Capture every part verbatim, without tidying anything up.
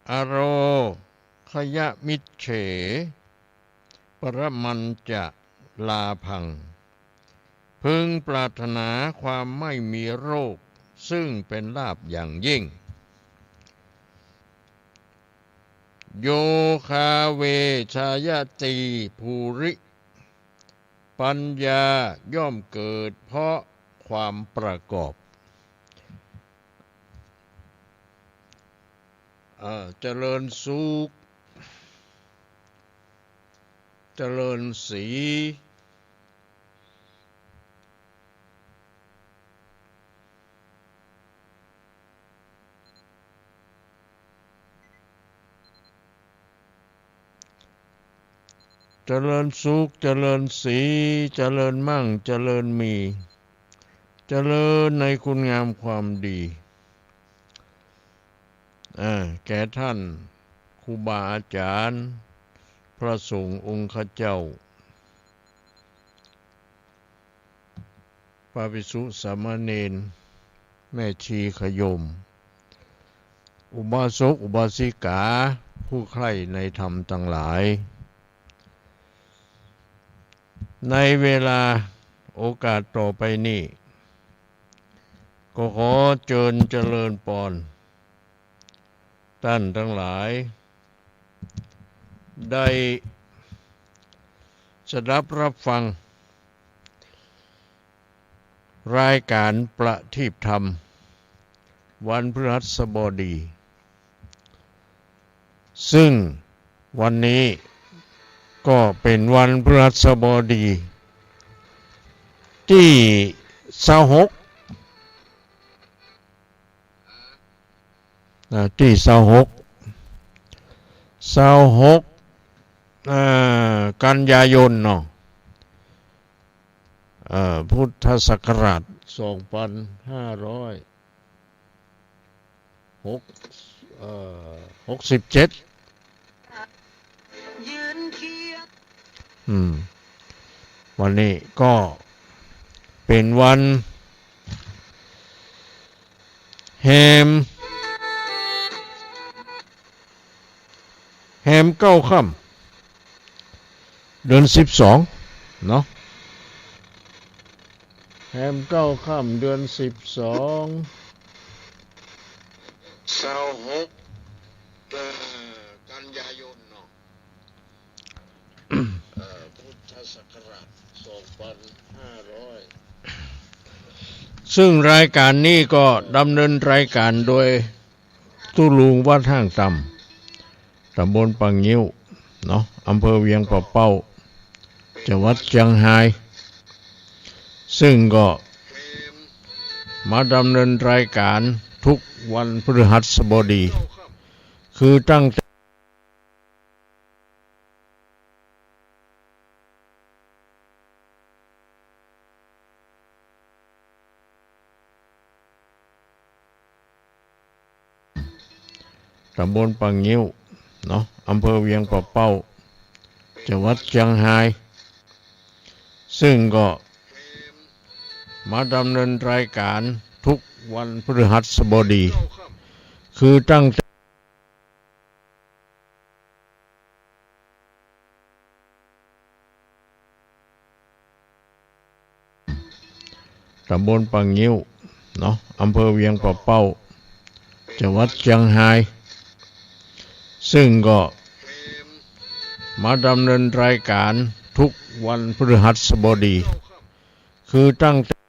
อโรคยะมิจเฉ ปรมัญจะลาภัง พึงปรารถนาความไม่มีโรค ซึ่งเป็นลาภอย่างยิ่ง โยคาเวชายตีภูริ ปัญญาย่อมเกิดเพราะความประกอบ เอ่อ เจริญสุข เจริญสี เจริญสุข เจริญสี เจริญมั่ง เจริญมี เจริญในคุณงามความดี อ่า แก่ท่านครูบาอาจารย์ พระสงฆ์องค์ข้าเจ้า พระภิกษุสามเณร แม่ชีขยม อุบาสกอุบาสิกา ผู้ใคร่ในธรรมตังหลาย ในเวลาโอกาสต่อไปนี้ ก็ขอเจิญเจริญปอน ต้านตังหลาย ได้สดับฮับฟัง รายก๋านประทีปธรรม วันพฤหัสบดี ซึ่งวันนี้ก็เป๋นวันพฤหัสบดี ตี้ซาวหก อ่า ตี้ซาวหก ซาวหก อ่า กันยายนเนาะ เอ่อ พุทธศักราช สองพันห้าร้อยหก เอ่อ หกสิบเจ็ด อืม วันนี้ก็เป๋นวันแฮม แฮมเก้าค่ำ เดือนสิบสอง เนาะ แฮมเก้าค่ำ เดือนสิบสอง ซาวหก เอ่อ กันยายนเนาะ เอ่อ พุทธศักราช สองพันห้าร้อย ซึ่งรายก๋านนี้ก็ดำเนินรายก๋านโดย ตุ๊ลุงวัดห้างต่ำ ต๋ำบลป่างิ้ว เนาะ อำเภอเวียงป่าเป้า จังหวัดเจียงฮาย ซึ่งก็มาดำเนินรายก๋านทุกวันพฤหัสบดี คือตั้งแต่ ต๋ำบลป่างิ้ว เนาะ อำเภอเวียงป่าเป้า จังหวัดเจียงฮาย ซึ่งก็มาดำเนินรายก๋านทุกวันพฤหัสบดี คือตั้งแต่ ต๋ำบลป่างิ้ว เนาะ อำเภอเวียงป่าเป้า จังหวัดเจียงฮาย ซึ่งก็มาดำเนินรายก๋านทุกวันพฤหัสบดี คือตั้งแต่ เ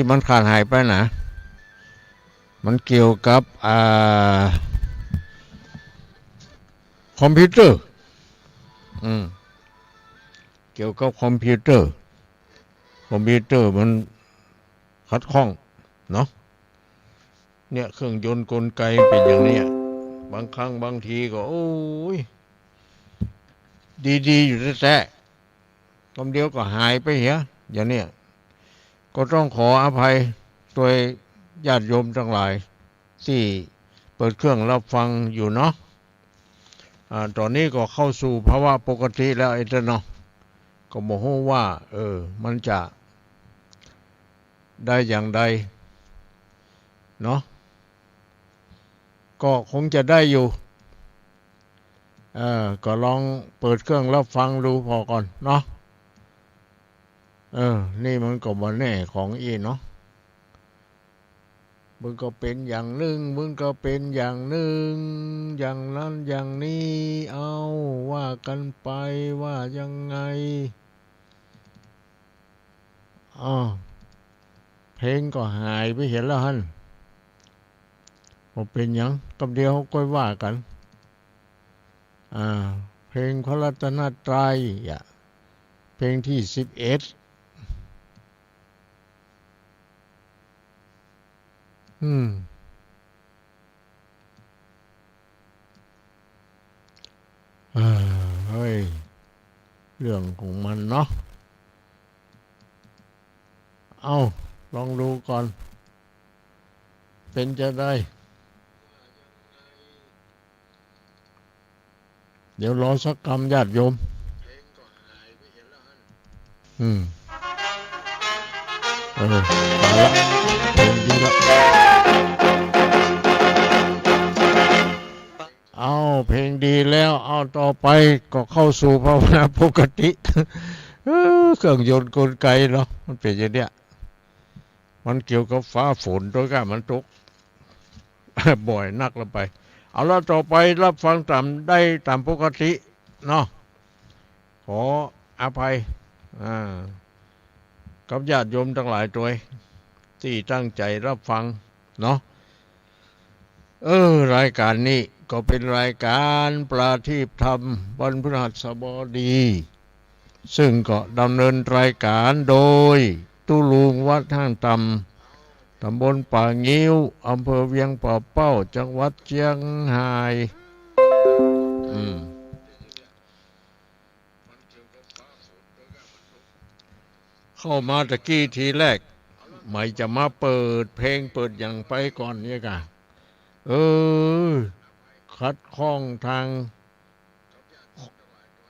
มันขาดหายไปนะ มันเกี่ยวกับ อ่า คอมพิวเตอร์ อืม เกี่ยวกับคอมพิวเตอร์ คอมพิวเตอร์มันขัดข้องเนาะ เนี่ย เครื่องยนต์กลไกเป๋นอย่างเนี้ย บางครั้งบางทีก็ โอ้ย ดีๆ อยู่แต๊ๆ กำเดียวก็หายไปเหีย อย่างเนี้ย ก็ต้องขออภัยตวยญาติโยมตังหลาย ตี้เปิดเครื่องฮับฟังอยู่เนาะ อ่า ต๋อนนี้ก็เข้าสู่ภาวะปกติแล้วไอ้เจ้าเนาะ ก็บ่ฮู้ว่า เออ มันจะได้อย่างใดเนาะ ก็คงจะได้อยู่ เออ ก็ลองเปิดเครื่องฮับฟังดูผ่อก่อนเนาะ เออ นี่มันก็บ่แน่ของอี้เนาะ มึงก็เป๋นอย่างนึ่ง มึงก็เป๋นอย่างนึ่ง อย่างนั้นอย่างนี้ เอ้า ว่ากั๋นไป ว่ายังไง อ้าว เพลงก็หายไปเหียแล้วหั้น บ่เป๋นหยัง กำเดียวก็ค่อยว่ากั๋น อ่า เพลงพระรัตนตรัยอะ เพลงตี้สิบเอ็ด อืม อ่า เฮ้ย เรื่องของมันเนาะ เอ้า ลองดูก่อน เป๋นจะใด เดี๋ยวรอสักกำญาติโยม อืม เออ มาละ เพลงดีละ เอา เพลงดีแล้ว เอา ต่อไปก็เข้าสู่ภาวะปกติ เออ เครื่องยนต์กลไกเนาะ มันเป๋นอย่างเนี้ย มันเกี่ยวกับฟ้าฝนตวยก้า มันตก บ่อยนักละไป เอาละ ต่อไปฮับฟังต๋ามได้ต๋ามปกติเนาะ ขออภัย อ่า กับญาติโยมตังหลายตวย ตี้ตั้งใจ๋ฮับฟังเนาะ เออ รายก๋านนี้ก็เป๋นรายก๋านประทีปธรรม วันพฤหัสบดี ซึ่งก็ดำเนินรายก๋านโดยตุ๊ลุงวัดห้างต่ำ ต๋ำบลป่างิ้ว อำเภอเวียงป่าเป้า จังหวัดเจียงฮาย อืม เข้ามาตะกี้ทีแรก ไหมจะมาเปิดเพลงเปิดหยังไปก่อนเนี่ยกะ เออ ขัดข้องตาง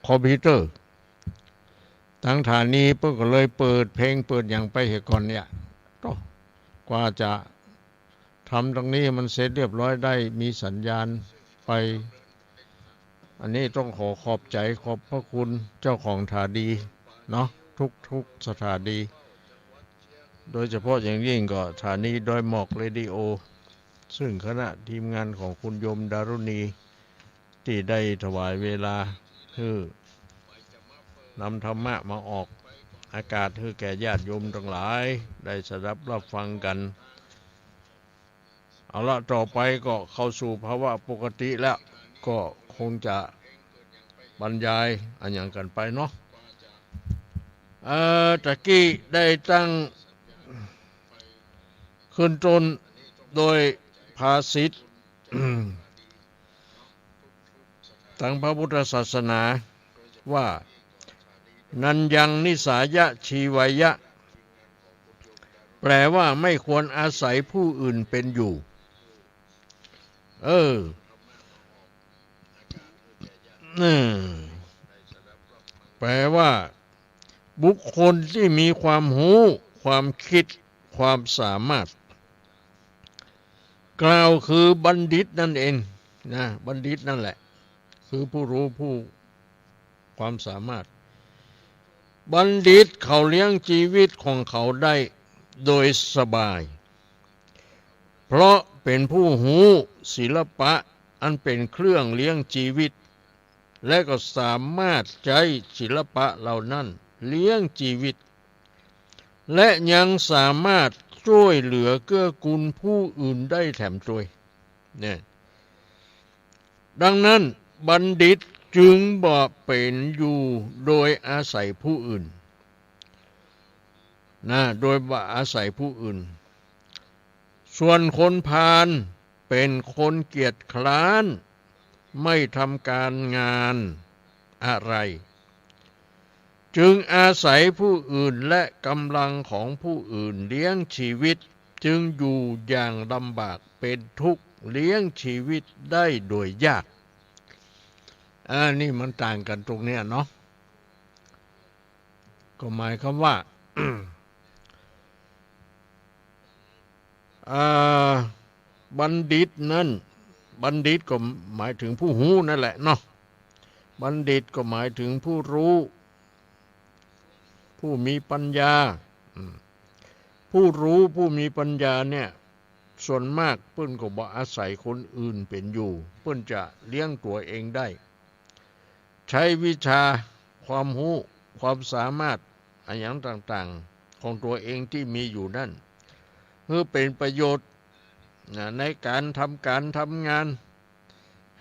คอมพิวเตอร์ ตางสถานีเปิ้นก็เลยเปิดเพลงเปิดหยังไปเหียก่อนเนี่ย โต้ กว่าจะ ทำตรงนี้มันเสร็จเรียบร้อยได้มีสัญญาณไป อันนี้ต้องขอขอบใจ๋ขอบพระคุณเจ้าของสถานีเนาะ ทุกๆ สถานี โดยเฉพาะอย่างยิ่งก็สถานีดอยหมอกเรดิโอ ซึ่งคณะทีมงานของคุณโยมดารุณี ตี้ได้ถวายเวลาหื้อ นำธรรมะมาออกอากาศหื้อแก่ญาติโยมตังหลายได้สดับฮับฟังกั๋น เอาละ ต่อไปก็เข้าสู่ภาวะปกติแล้ว ก็คงจะบรรยายอะหยังกั๋นไปเนาะ เอ่อ ตะกี้ได้ตั้งขึ้นต้นโดยภาษิต ตางพระพุทธศาสนาว่า นัญญัง นิสสายะ ชีวายะ แปลว่าไม่ควรอาศัยผู้อื่นเป็นอยู่ เออ เออ แปลว่า บุคคลที่มีความฮู้ ความคิด ความสามารถ กล่าวคือบัณฑิตนั่นเองนะ บัณฑิตนั่นแหละ คือผู้รู้ผู้ ความสามารถ บัณฑิตเขาเลี้ยงชีวิตของเขาได้โดยสบาย เพราะเป็นผู้ฮู้ศิลปะอันเป็นเครื่องเลี้ยงชีวิต และก็สามารถใจ๊ศิลปะเหล่านั้นเลี้ยงชีวิต และยังสามารถ จ้วยเหลือเกื้อกูลผู้อื่นได้แถมตวย เนี่ย ดังนั้นบัณฑิตจึงบ่เป๋นอยู่โดยอาศัยผู้อื่น นะ โดยบ่อาศัยผู้อื่น ส่วนคนพาลเป๋นคนเกียจคร้าน ไม่ทำการงานอะไร จึงอาศัยผู้อื่นและกำลังของผู้อื่นเลี้ยงชีวิต จึงอยู่อย่างลำบากเป็นทุกข์ เลี้ยงชีวิตได้โดยยาก อ่า นี่มันต่างกั๋นตรงเนี้ยเนาะ ก็หมายความว่า อ่า บัณฑิตนั้น บัณฑิตก็หมายถึงผู้ฮู้นั่นแหละเนาะ บัณฑิตก็หมายถึงผู้รู้ ผู้มีปัญญา อืม ผู้รู้ผู้มีปัญญาเนี่ย ส่วนมากเปิ้นก็บ่อาศัยคนอื่นเป๋นอยู่ เปิ้นจะเลี้ยงตั๋วเองได้ ใจ๊วิชา ความฮู้ ความสามารถอะหยังต่างๆ ของตั๋วเองตี้มีอยู่นั้น หื้อเป๋นประโยชน์ นะ ในก๋านทำก๋านทำงาน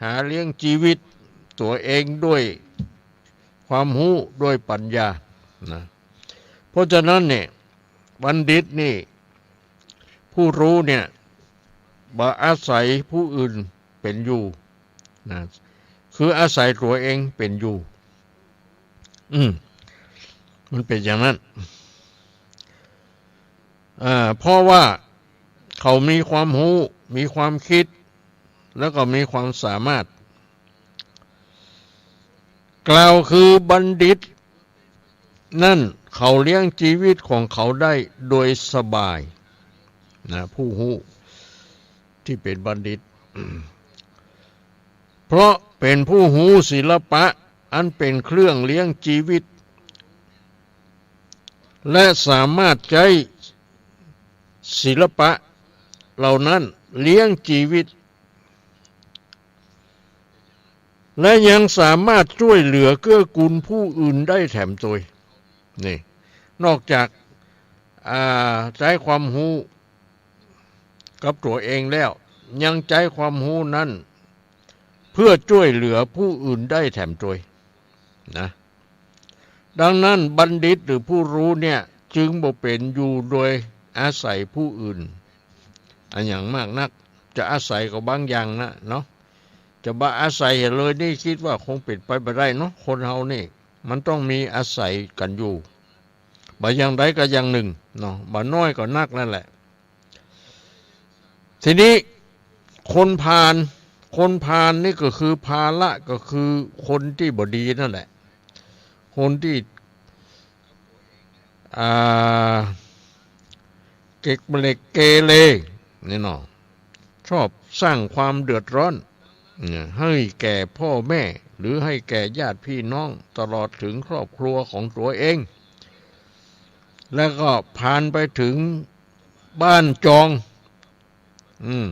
หาเลี้ยงชีวิตตั๋วเองด้วยความฮู้ ด้วยปัญญา นะ เพราะฉะนั้นเนี่ย บัณฑิตนี่ ผู้รู้เนี่ย บ่อาศัยผู้อื่นเป๋นอยู่ นะ คืออาศัยตั๋วเองเป๋นอยู่ อืม มันเป๋นอย่างนั้น อ่า เพราะว่าเขามีความฮู้ มีความคิด แล้วก็มีความสามารถ กล่าวคือบัณฑิต นั่นเขาเลี้ยงชีวิตของเขาได้โดยสบาย นะ ผู้ฮู้ตี้เป๋นบัณฑิต เพราะเป๋นผู้ฮู้ศิลปะอันเป๋นเครื่องเลี้ยงชีวิต และสามารถใจ๊ศิลปะเหล่านั้นเลี้ยงชีวิต และยังสามารถจ้วยเหลือเกื้อกูลผู้อื่นได้แถมตวย นี่ นอกจาก อ่า ใจ๊ความฮู้กับตั๋วเองแล้ว ยังใจ๊ความฮู้นั้น เพื่อจ้วยเหลือผู้อื่นได้แถมตวย นะ ดังนั้นบัณฑิตหรือผู้รู้เนี่ย จึงบ่เป๋นอยู่โดยอาศัยผู้อื่นอะหยังมากนัก จะอาศัยก็บางอย่างนะเนาะ จะบ่อาศัยเหียเลยนี่กึ๊ดว่าคงเป๋นไปบ่ได้เนาะ คนเฮานี่ มันต้องมีอาศัยกั๋นอยู่ บ่อย่างใดก็อย่างนึ่งเนาะ บ่น้อยก็นักนั่นแหละ ทีนี้คนพาล คนพาลนี่ก็คือพาละ ก็คือคนตี้บ่ดีนั่นแหละ คนตี้ อ่า เกเร เกเร นี่เนาะ ชอบสร้างความเดือดร้อน เนี่ย ให้แก่พ่อแม่ หรือให้แก่ญาติพี่น้อง ตลอดถึงครอบครัวของตั๋วเอง แล้วก็พาลไปถึงบ้านจอง อืม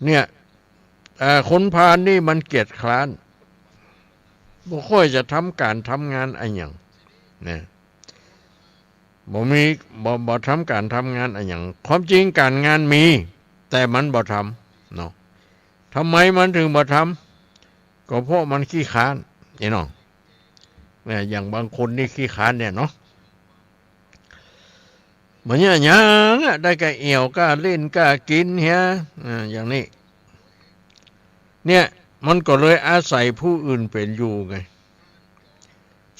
เนี่ย เอ่อ คนพาลนี่มันเกียจคร้าน บ่ค่อยจะทำก๋านทำงานอะหยัง นะ บ่มี บ่ บ่ทำก๋านทำงานอะหยัง ความจริงก๋านงานมี แต่มันบ่ทำเนาะ ทำไมมันถึงบ่ทำ ก็เพราะมันขี้คร้าน นี่เนาะ เนี่ย อย่างบางคนนี่ขี้คร้านเนี่ยเนาะ บ่เยียะหยังอะ ได้ก้าเอี่ยว ก้าเล่น ก้ากิ๋นเหีย อ่า อย่างนี้ เนี่ย มันก็เลยอาศัยผู้อื่นเป๋นอยู่ไง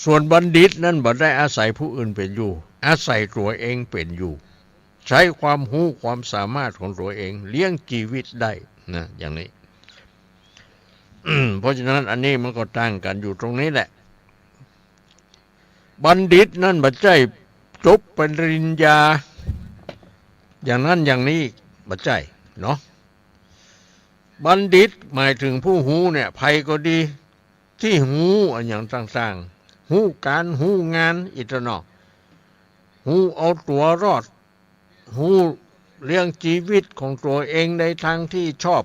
ส่วนบัณฑิตนั้นบ่ได้อาศัยผู้อื่นเป๋นอยู่ อาศัยตั๋วเองเป๋นอยู่ ใจ๊ความฮู้ความสามารถของตั๋วเองเลี้ยงชีวิตได้นะ อย่างนี้ เพราะฉะนั้นอันนี้มันก็ต่างกั๋นอยู่ตรงนี้แหละ บัณฑิตนั้นบ่ใจ้จบปริญญา อย่างนั้นอย่างนี้ บ่ใจ้เนาะ บัณฑิตหมายถึงผู้ฮู้เนี่ย ใผก็ดี ตี้ฮู้อะหยังต่างๆ ฮู้ก๋าน ฮู้งาน อี้เต้าเนาะ ฮู้เอาตั๋วรอด ฮู้เลี้ยงชีวิตของตั๋วเองในตางตี้ชอบ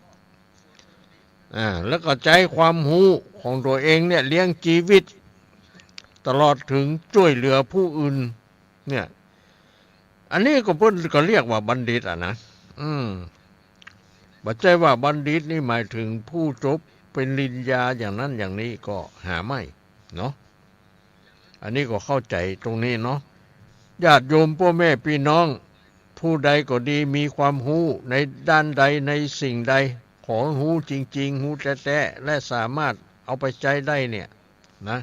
อ่า แล้วก็ใจ๊ความฮู้ของตั๋วเองเนี่ยเลี้ยงชีวิต ตลอดถึงจ้วยเหลือผู้อื่น เนี่ย อันนี้ก็เปิ้นก็เรียกว่าบัณฑิตอะนะ อืม บ่ใจ้ว่าบัณฑิตนี่หมายถึงผู้จบปริญญาอย่างนั้นอย่างนี้ก็หาไม่เนาะ อันนี้ก็เข้าใจ๋ตรงนี้เนาะ ญาติโยมป้อแม่ปี้น้อง ผู้ใดก็ดีมีความฮู้ในด้านใดในสิ่งใด ขอฮู้จริงๆ ฮู้แต๊ๆ และสามารถเอาไปใจ๊ได้เนี่ยนะ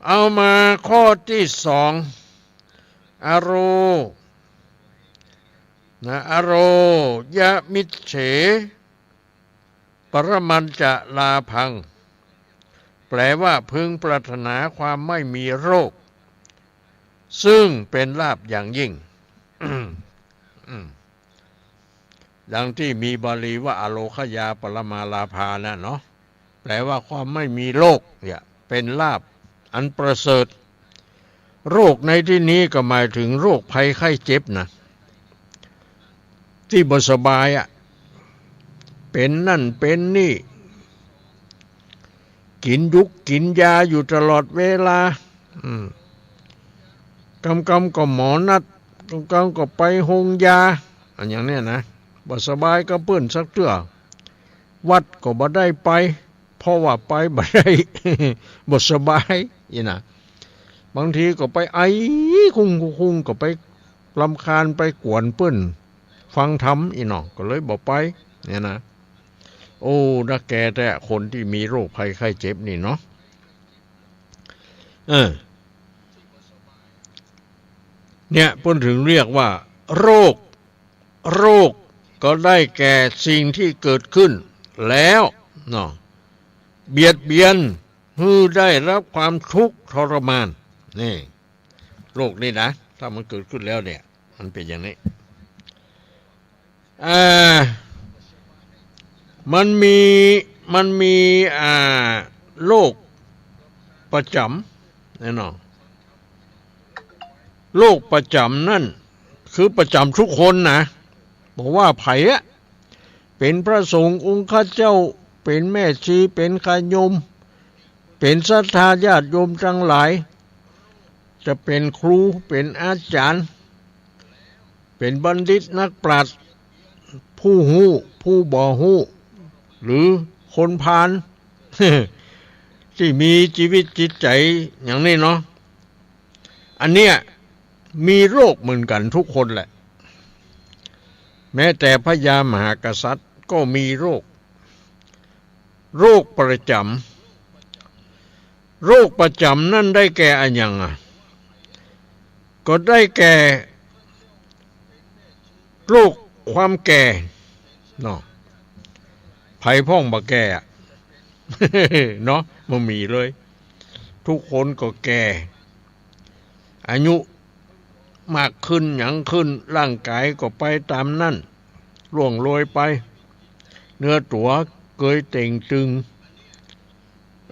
เอามาข้อตี้สอง อโร นะ อโรยะมิจเฉ ปรมัญจะลาภัง แปลว่าพึงปรารถนาความไม่มีโรค ซึ่งเป็นลาภอย่างยิ่ง ดังที่มีบาลีว่า อโรคยาปรมาลาภา น่ะเนาะ แปลว่าความไม่มีโรคเนี่ยเป็นลาภอันประเสริฐ โรคในที่นี้ก็หมายถึงโรคภัยไข้เจ็บนะ ตี้บ่สบายอะ เป๋นนั่นเป๋นนี่ กิ๋นยุกกิ๋นยาอยู่ตลอดเวลา อืม กำๆ ก็หมอนัด กำๆ ก็ไปโฮงยา อันอย่างเนี้ยนะ บ่สบายก็เปิ้นสักเตื้อ วัดก็บ่ได้ไป เพราะว่าไปบ่ได้ บ่สบาย อี้นะ บางทีก็ไปไอคุ้งๆ ก็ไปรำคาญไปกวนเปิ้นฟังธรรมอี้เนาะ ก็เลยบ่ไป เนี่ยนะ โอ้ น่าแก่แต๊ คนตี้มีโรคภัยไข้เจ็บนี่เนาะ เออ เนี่ย เปิ้นถึงเรียกว่า โรค โรคก็ได้แก่สิ่งที่เกิดขึ้นแล้วเนาะ เบียดเบียนหื้อได้รับความทุกข์ทรมาน นี่ โรคนี่นะ ถ้ามันเกิดขึ้นแล้วเนี่ย มันเป๋นอย่างนี้ อ่า มันมี มันมี อ่า โรคประจ๋ำ แน่นอน โรคประจ๋ำนั่น คือประจ๋ำทุกคนนะ บ่ว่าใผอะ เป๋นพระสงฆ์องค์ข้าเจ้า เป๋นแม่ชี เป๋นญาติโยม เป๋นศรัทธาญาติโยมตังหลาย จะเป๋นครู เป๋นอาจ๋ารย์ เป๋นบัณฑิตนักปราชญ์ ผู้ฮู้ ผู้บ่ฮู้ หรือคนพาล ตี้มีจีวิตจิตใจ๋อย่างนี้เนาะ อันเนี้ยมีโรคเหมือนกั๋นทุกคนแหละ แม้แต่พญามหากษัตริย์ก็มีโรค โรคประจ๋ำ โรคประจ๋ำนั่นได้แก่อะหยังอะ ก็ได้แก่ โรคความแก่ เนาะ ใผพ่องบ่แก่อะ เนาะ บ่มีเลย ทุกคนก็แก่ อายุมากขึ้นหยังขึ้น ร่างก๋ายก็ไปต๋ามนั้น ร่วงโรยไป เนื้อตั๋วเกยเต่งตึง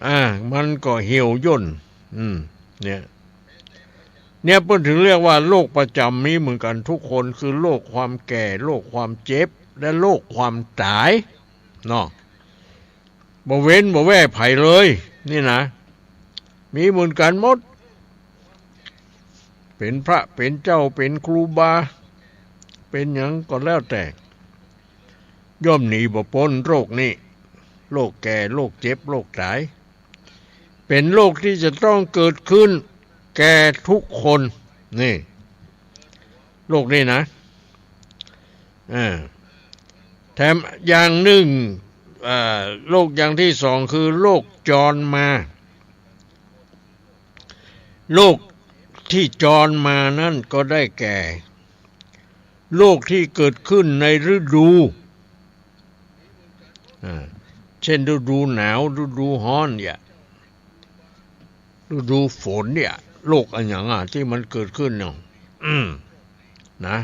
อ่า มันก็เหี่ยวย่น อืม เนี่ย เนี่ยเปิ้นถึงเรียกว่าโรคประจ๋ำมีเหมือนกั๋นทุกคน คือโรคความแก่ โรคความเจ็บ และโรคความต๋าย เนาะ บ่เว้นบ่แว่ใผเลย นี่นะ มีเหมือนกั๋นหมด เป๋นพระ เป๋นเจ้า เป๋นครูบา เป๋นหยังก็แล้วแต่ ย่อมหนีบ่ป๊นโรคนี้ โรคแก่ โรคเจ็บ โรคต๋าย เป๋นโรคตี้จะต้องเกิดขึ้นแก่ทุกคน นี่ โรคนี้นะ อ่า แถมอย่างนึ่ง อ่า โรคอย่างตี้สองคือโรคจรมา โรคตี้จรมานั่นก็ได้แก่ โรคตี้เกิดขึ้นในฤดู อ่า เช่นฤดูหนาว ฤดูฮ้อนเนี่ย ฤดูฝนเนี่ย โรคอะหยังอะตี้มันเกิดขึ้นเนาะ อืม นะ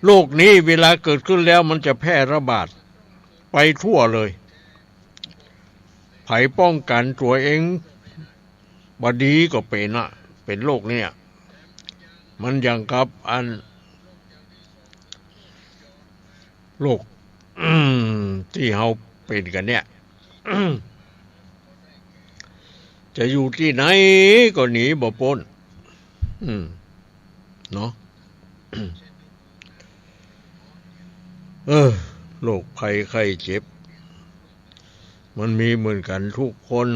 โรคนี้เวลาเกิดขึ้นแล้วมันจะแพร่ระบาดไปทั่วเลย ใผป้องกั๋นตั๋วเองบ่ดีก็เป๋นอะ เป๋นโรคเนี่ย มันอย่างกับอัน โรค ตี้เฮาเป๋นกั๋นเนี่ย จะอยู่ตี้ไหนก็หนีบ่ป๊น อืม เนาะ เออ โรคภัยไข้เจ็บ มันมีเหมือนกั๋นทุกคน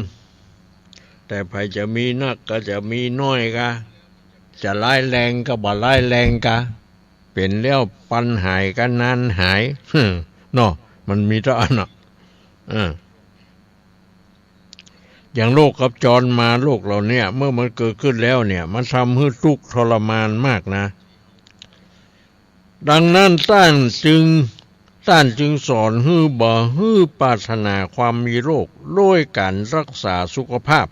แต่ใผจะมีนักกาจะมีน้อยกา จะร้ายแรงกาบ่ร้ายแรงกา เป๋นแล้วปันหายกา นานหาย เนาะ มันมีเต้าอั้นน่ะ เออ อย่างโรคกับจรมา โรคเหล่าเนี้ย เมื่อมันเกิดขึ้นแล้วเนี่ย มันทำหื้อตุ๊กข์ทรมานมากนะ ดังนั้นต้านจึง ต้านจึงสอนหื้อบ่หื้อปรารถนาความมีโรค โดยก๋านรักษาสุขภาพ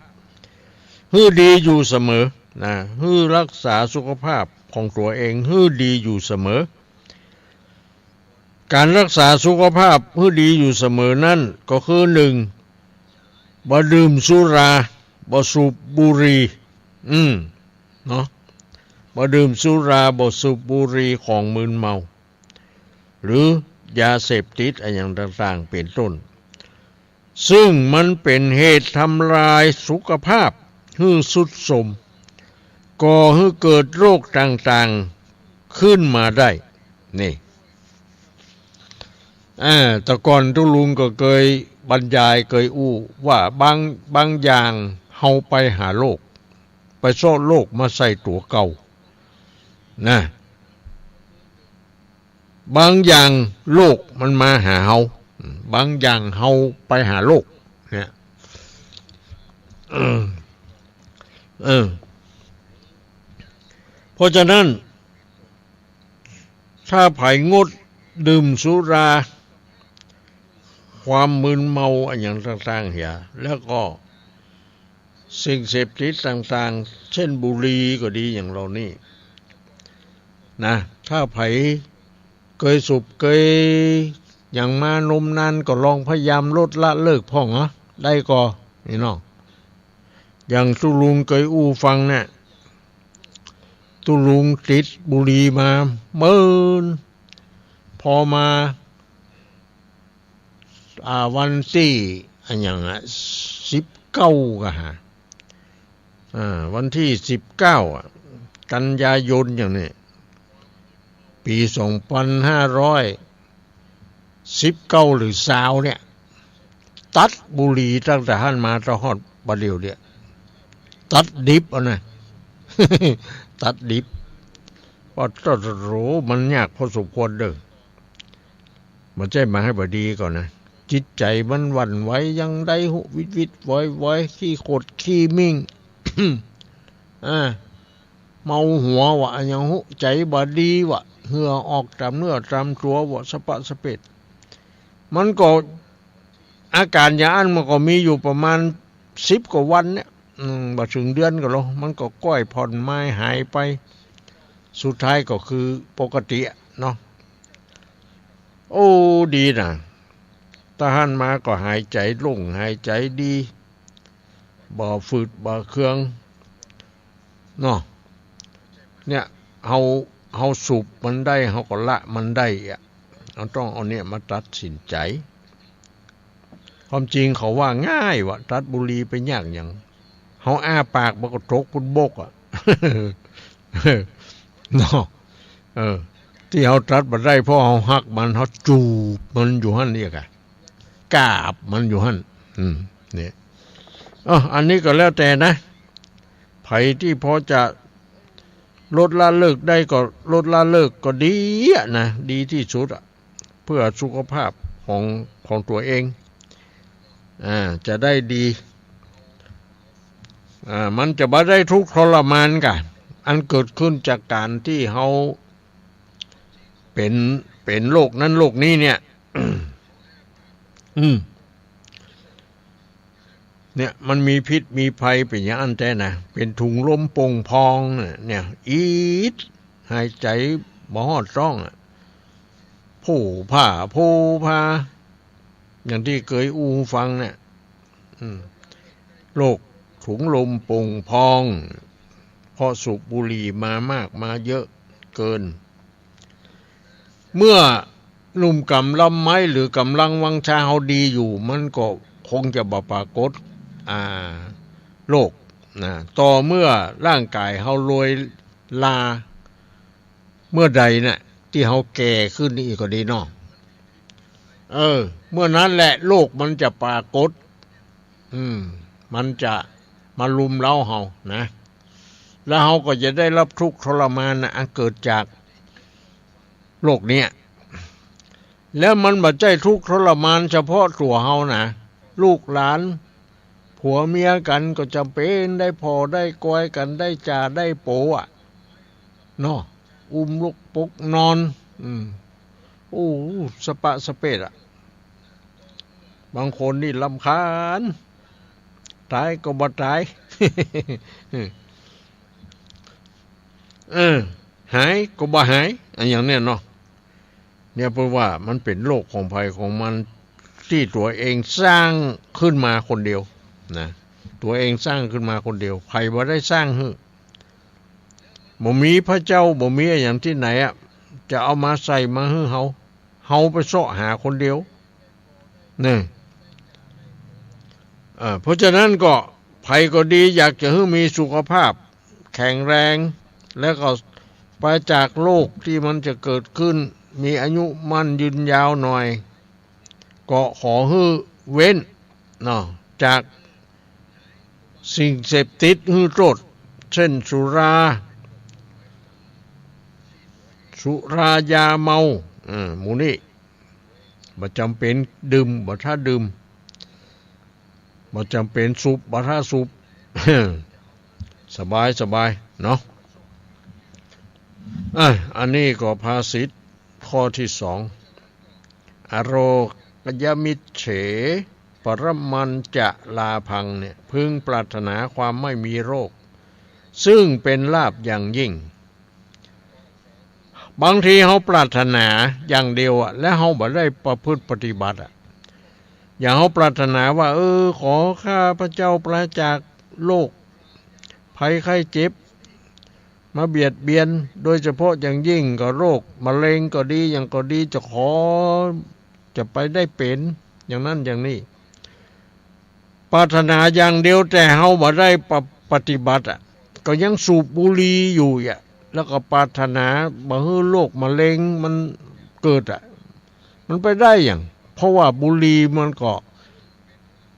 หื้อดีอยู่เสมอนะ หื้อรักษาสุขภาพของตั๋วเองหื้อดีอยู่เสมอ ก๋านรักษาสุขภาพหื้อดีอยู่เสมอนั้นก็คือ นึ่ง บ่ดื่มสุรา บ่สูบบุหรี่ อืม เนาะ บ่ดื่มสุรา บ่สูบบุหรี่ ของมึนเมา หรือยาเสพติดอะหยังต่างๆ เป๋นต้น ซึ่งมันเป๋นเหตุทำลายสุขภาพหื้อทรุดโทรม ก่อหื้อเกิดโรคต่างๆ ขึ้นมาได้ นี่ อ่า แต่ก่อนตุ๊ลุงก็เกยบรรยายเกยอู้ว่าบาง บางอย่างเฮาไปหาโรค ไปเซาะโรคมาใส่ตั๋วเก่า นะ บางอย่างโรคมันมาหาเฮา บางอย่างเฮาไปหาโรค เนี่ย เออ เออ เพราะฉะนั้น ถ้าใผงดดื่มสุรา ความมึนเมาอะหยังต่างๆ เหีย แล้วก็สิ่งเสพติดต่างๆ เช่นบุหรี่ก็ดีอย่างเหล่านี้ นะ ถ้าใผเกยสูบเกยหยังมานมนานก็ลองพยายามลดละเลิกพ่องเนาะ ได้ก่อ นี่เนาะ อย่างตุ๊ลุงเกยอู้ฟังเนี่ย ตุ๊ลุงติดบุหรี่มาเมิน พอมา อ่า วันตี้อะหยังอะ สิบเก้า กาหา อ่า วันตี้สิบเก้า อะ กันยายนอย่างนี้ ปี๋สองปันห้าร้อยสิบเก้าหรือซาวเนี่ย ตัดบุหรี่ตั้งแต่หั้นมาตะฮอดบ่าเดี่ยวเนี่ย ตัดดิบเอานะ ตัดดิบ ว่าโต มันยากพอสมควรเด้อ บ่ใจ้มาหื้อบ่ดีก่อนะ จิตใจ๋มันหวั่นไหวยังใดฮู้ วิดวิดวอยวอย ขี้ขดขี้มิ่ง อ่า เมาหัววะ อะหยังฮู้ ใจ๋บ่ดีวะ เหื่อออกต๋ามเนื้อต๋ามตั๋ววะ สะปะสะเปด มันก็ อาก๋านอย่างอั้นมันก็มีอยู่ประมาณสิบกว่าวันเนี่ย อืม บ่เถิงเดือนก็แล้ว มันก็ก้อยผ่อนมายหายไป สุดท้ายก็คือปกติอะเนาะ โอ้ ดีนะ ตะหั้นมาก็หายใจ๋โล่ง หายใจ๋ดี บ่ฝืดบ่เคือง เนาะ เนี่ย เฮา เฮาสูบมันได้ เฮาก็ละมันได้อะ เฮาต้องเอาเนี่ยมาตัดสินใจ๋ ความจริงเขาว่าง่ายวะ ตัดบุหรี่ไปยากหยัง เฮาอ้าปากมันก็ตกบนบกอะ เนาะ เออ ตี้เฮาตัดบ่ได้เพราะเฮาฮักมัน เฮาจูบมันอยู่หั้นเอียกอะ กราบมันอยู่หั้น อืม เนี่ย เออ อันนี้ก็แล้วแต่นะ ใผตี้พอจะลดละเลิกได้ก็ลดละเลิกก็ดีอะนะ ดีตี้สุดอะ เพื่อสุขภาพของ ของตั๋วเอง อ่า จะได้ดี อ่า มันจะบ่ได้ทุกข์ทรมานกา อันเกิดขึ้นจากก๋านตี้เฮาเป๋น เป๋นโรคนั้นโรคนี้เนี่ย อืม เนี่ย มันมีพิษมีภัยเป๋นอย่างอั้นแต๊นะ เป๋นถุงลมโป่งพองเนี่ย เนี่ย อีด หายใจ๋บ่ฮอดต๊องอะ โผพา โผพา อย่างตี้เกยอู้ฟังเนี่ย อืม โรคถุงลมโป่งพอง เพราะสูบบุหรี่มามากมาเยอะเกิน เมื่อหนุ่มก๋ำลังไม้หรือก๋ำลังวังชาเฮาดีอยู่ มันก็คงจะบ่ปรากฏ อ่า โรค นะ ต่อเมื่อร่างก๋ายเฮาโรย ลาเมื่อใดน่ะ ตี้เฮาแก่ขึ้นอีกก็ดีเนาะ เออ เมื่อนั้นแหละโรคมันจะปรากฏ อืม มันจะมารุมเร้าเฮานะ แล้วเฮาก็จะได้รับทุกข์ทรมานนะ อันเกิดจากโรคเนี้ย แล้วมันบ่ใจ้ทุกข์ทรมานเฉพาะตั๋วเฮานะ ลูกหลาน ผัวเมียกั๋นก็จ๋ำเป๋นได้ผ่อได้กอยกั๋น ได้จ่าได้โป๋อะเนาะ อุ้มลูกปกนอน อืม โอ้ สะปะสะเปดอะ บางคนนี่รำคาญ ต๋ายก็บ่ต๋าย เออ หายก็บ่หาย อะหยังเนี่ยเนาะ เนี่ย เพราะว่ามันเป๋นโรคของใผของมัน ตี้ตั๋วเองสร้างขึ้นมาคนเดียวนะ ตั๋วเองสร้างขึ้นมาคนเดียว ใผบ่ได้สร้างหื้อ บ่มีพระเจ้า บ่มีอะหยังตี้ไหนอะ จะเอามาใส่มาหื้อเฮา เฮาไปเซาะหาคนเดียว นี่ เอ่อ เพราะฉะนั้นก็ ใผก็ดี อยากจะหื้อมีสุขภาพแข็งแรง แล้วก็ปราศจากโรคตี้มันจะเกิดขึ้น มีอายุมั่นยืนยาวหน่อย ก็ขอหื้อเว้นเนาะ จากสิ่งเสพติดหื้อโต้ษ เช่นสุรา สุรายาเมา เออ หมู่นี้ บ่จ๋ำเป๋นดื่ม บ่ถ้าดื่ม บ่จ๋ำเป๋นสูบ บ่ถ้าสูบ สบาย สบาย เนาะ อ่ะ อันนี้ก็ภาษิตข้อตี้สอง อโรคยมิจเฉ ปรมัญจะลาภัง เนี่ย พึงปรารถนาความไม่มีโรค ซึ่งเป็นลาภอย่างยิ่ง บางทีเฮาปรารถนาอย่างเดียวอะ แล้วเฮาบ่ได้ประพฤติปฏิบัติอะ อย่างเฮาปรารถนาว่า เออ ขอข้าพเจ้าปราศจากโรคภัยไข้เจ็บ มาเบียดเบียน โดยเฉพาะอย่างยิ่งก็โรคมะเร็งก็ดี หยังก็ดี จะขอ จะไปได้เป๋น อย่างนั้นอย่างนี้ ปรารถนาอย่างเดียว แต่เฮาบ่ได้ปะ- ปฏิบัติอะ ก็ยังสูบบุหรี่อยู่อะ แล้วก็ปรารถนาบ่หื้อโรคมะเร็งมันเกิดอะ มันไปได้หยัง เพราะว่าบุหรี่มันก็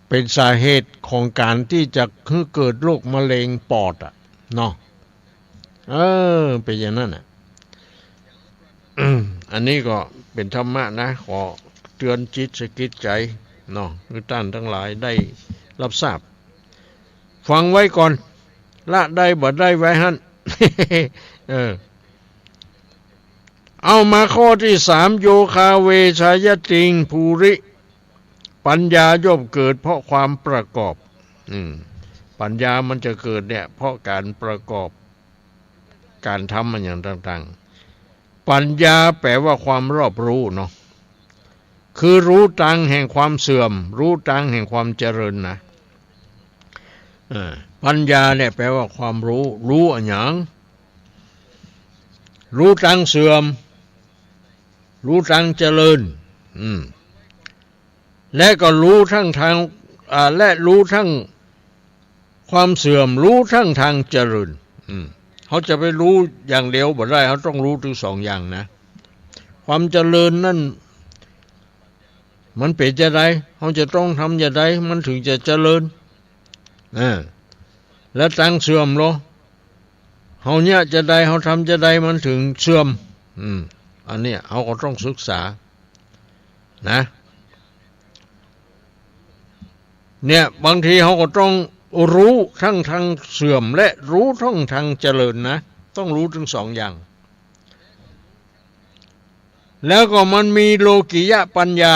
เป๋นสาเหตุของก๋านตี้จะหื้อเกิดโรคมะเร็งปอดอะ เนาะ เออ เป๋นอย่างนั้นน่ะ อันนี้ก็เป๋นธรรมะนะ ขอเตือนจิตสะกิดใจ๋เนาะ หื้อต้านตังหลายได้รับทราบ ฟังไว้ก่อน ละได้บ่ได้ไว้หั้น เออ เอามาข้อตี้สาม โยคาเวชายติง ภูริ ปัญญาย่อมเกิดเพราะความประกอบ อืม ปัญญามันจะเกิดเนี่ย เพราะก๋านประกอบ ก๋านทำมันอย่างต่างๆ ปัญญาแปลว่าความรอบรู้เนาะ คือรู้ตางแห่งความเสื่อม รู้ตางแห่งความเจริญนะ เออ ปัญญาเนี่ยแปลว่าความรู้ รู้อะหยัง รู้ตางเสื่อม รู้ตางเจริญ อืม และก็รู้ทั้งตาง อ่า และรู้ทั้งความเสื่อม รู้ทั้งตางเจริญ อืม เฮาจะไปรู้อย่างเดียวบ่ได้ เฮาต้องรู้ตึงสองอย่างนะ ความเจริญนั่น มันเป๋นจาใด เฮาจะต้องทำจาใด มันถึงจะเจริญ อ่า และตางเสื่อมลอ เฮาเยียะจาใด เฮาทำจาใด มันถึงเสื่อม อืม อันเนี้ย เฮาก็ต้องศึกษา นะ เนี่ย บางทีเฮาก็ต้องรู้ทั้งตางเสื่อม และรู้ทั้งตางเจริญนะ ต้องรู้ตึงสองอย่าง แล้วก็มันมีโลกิยะปัญญา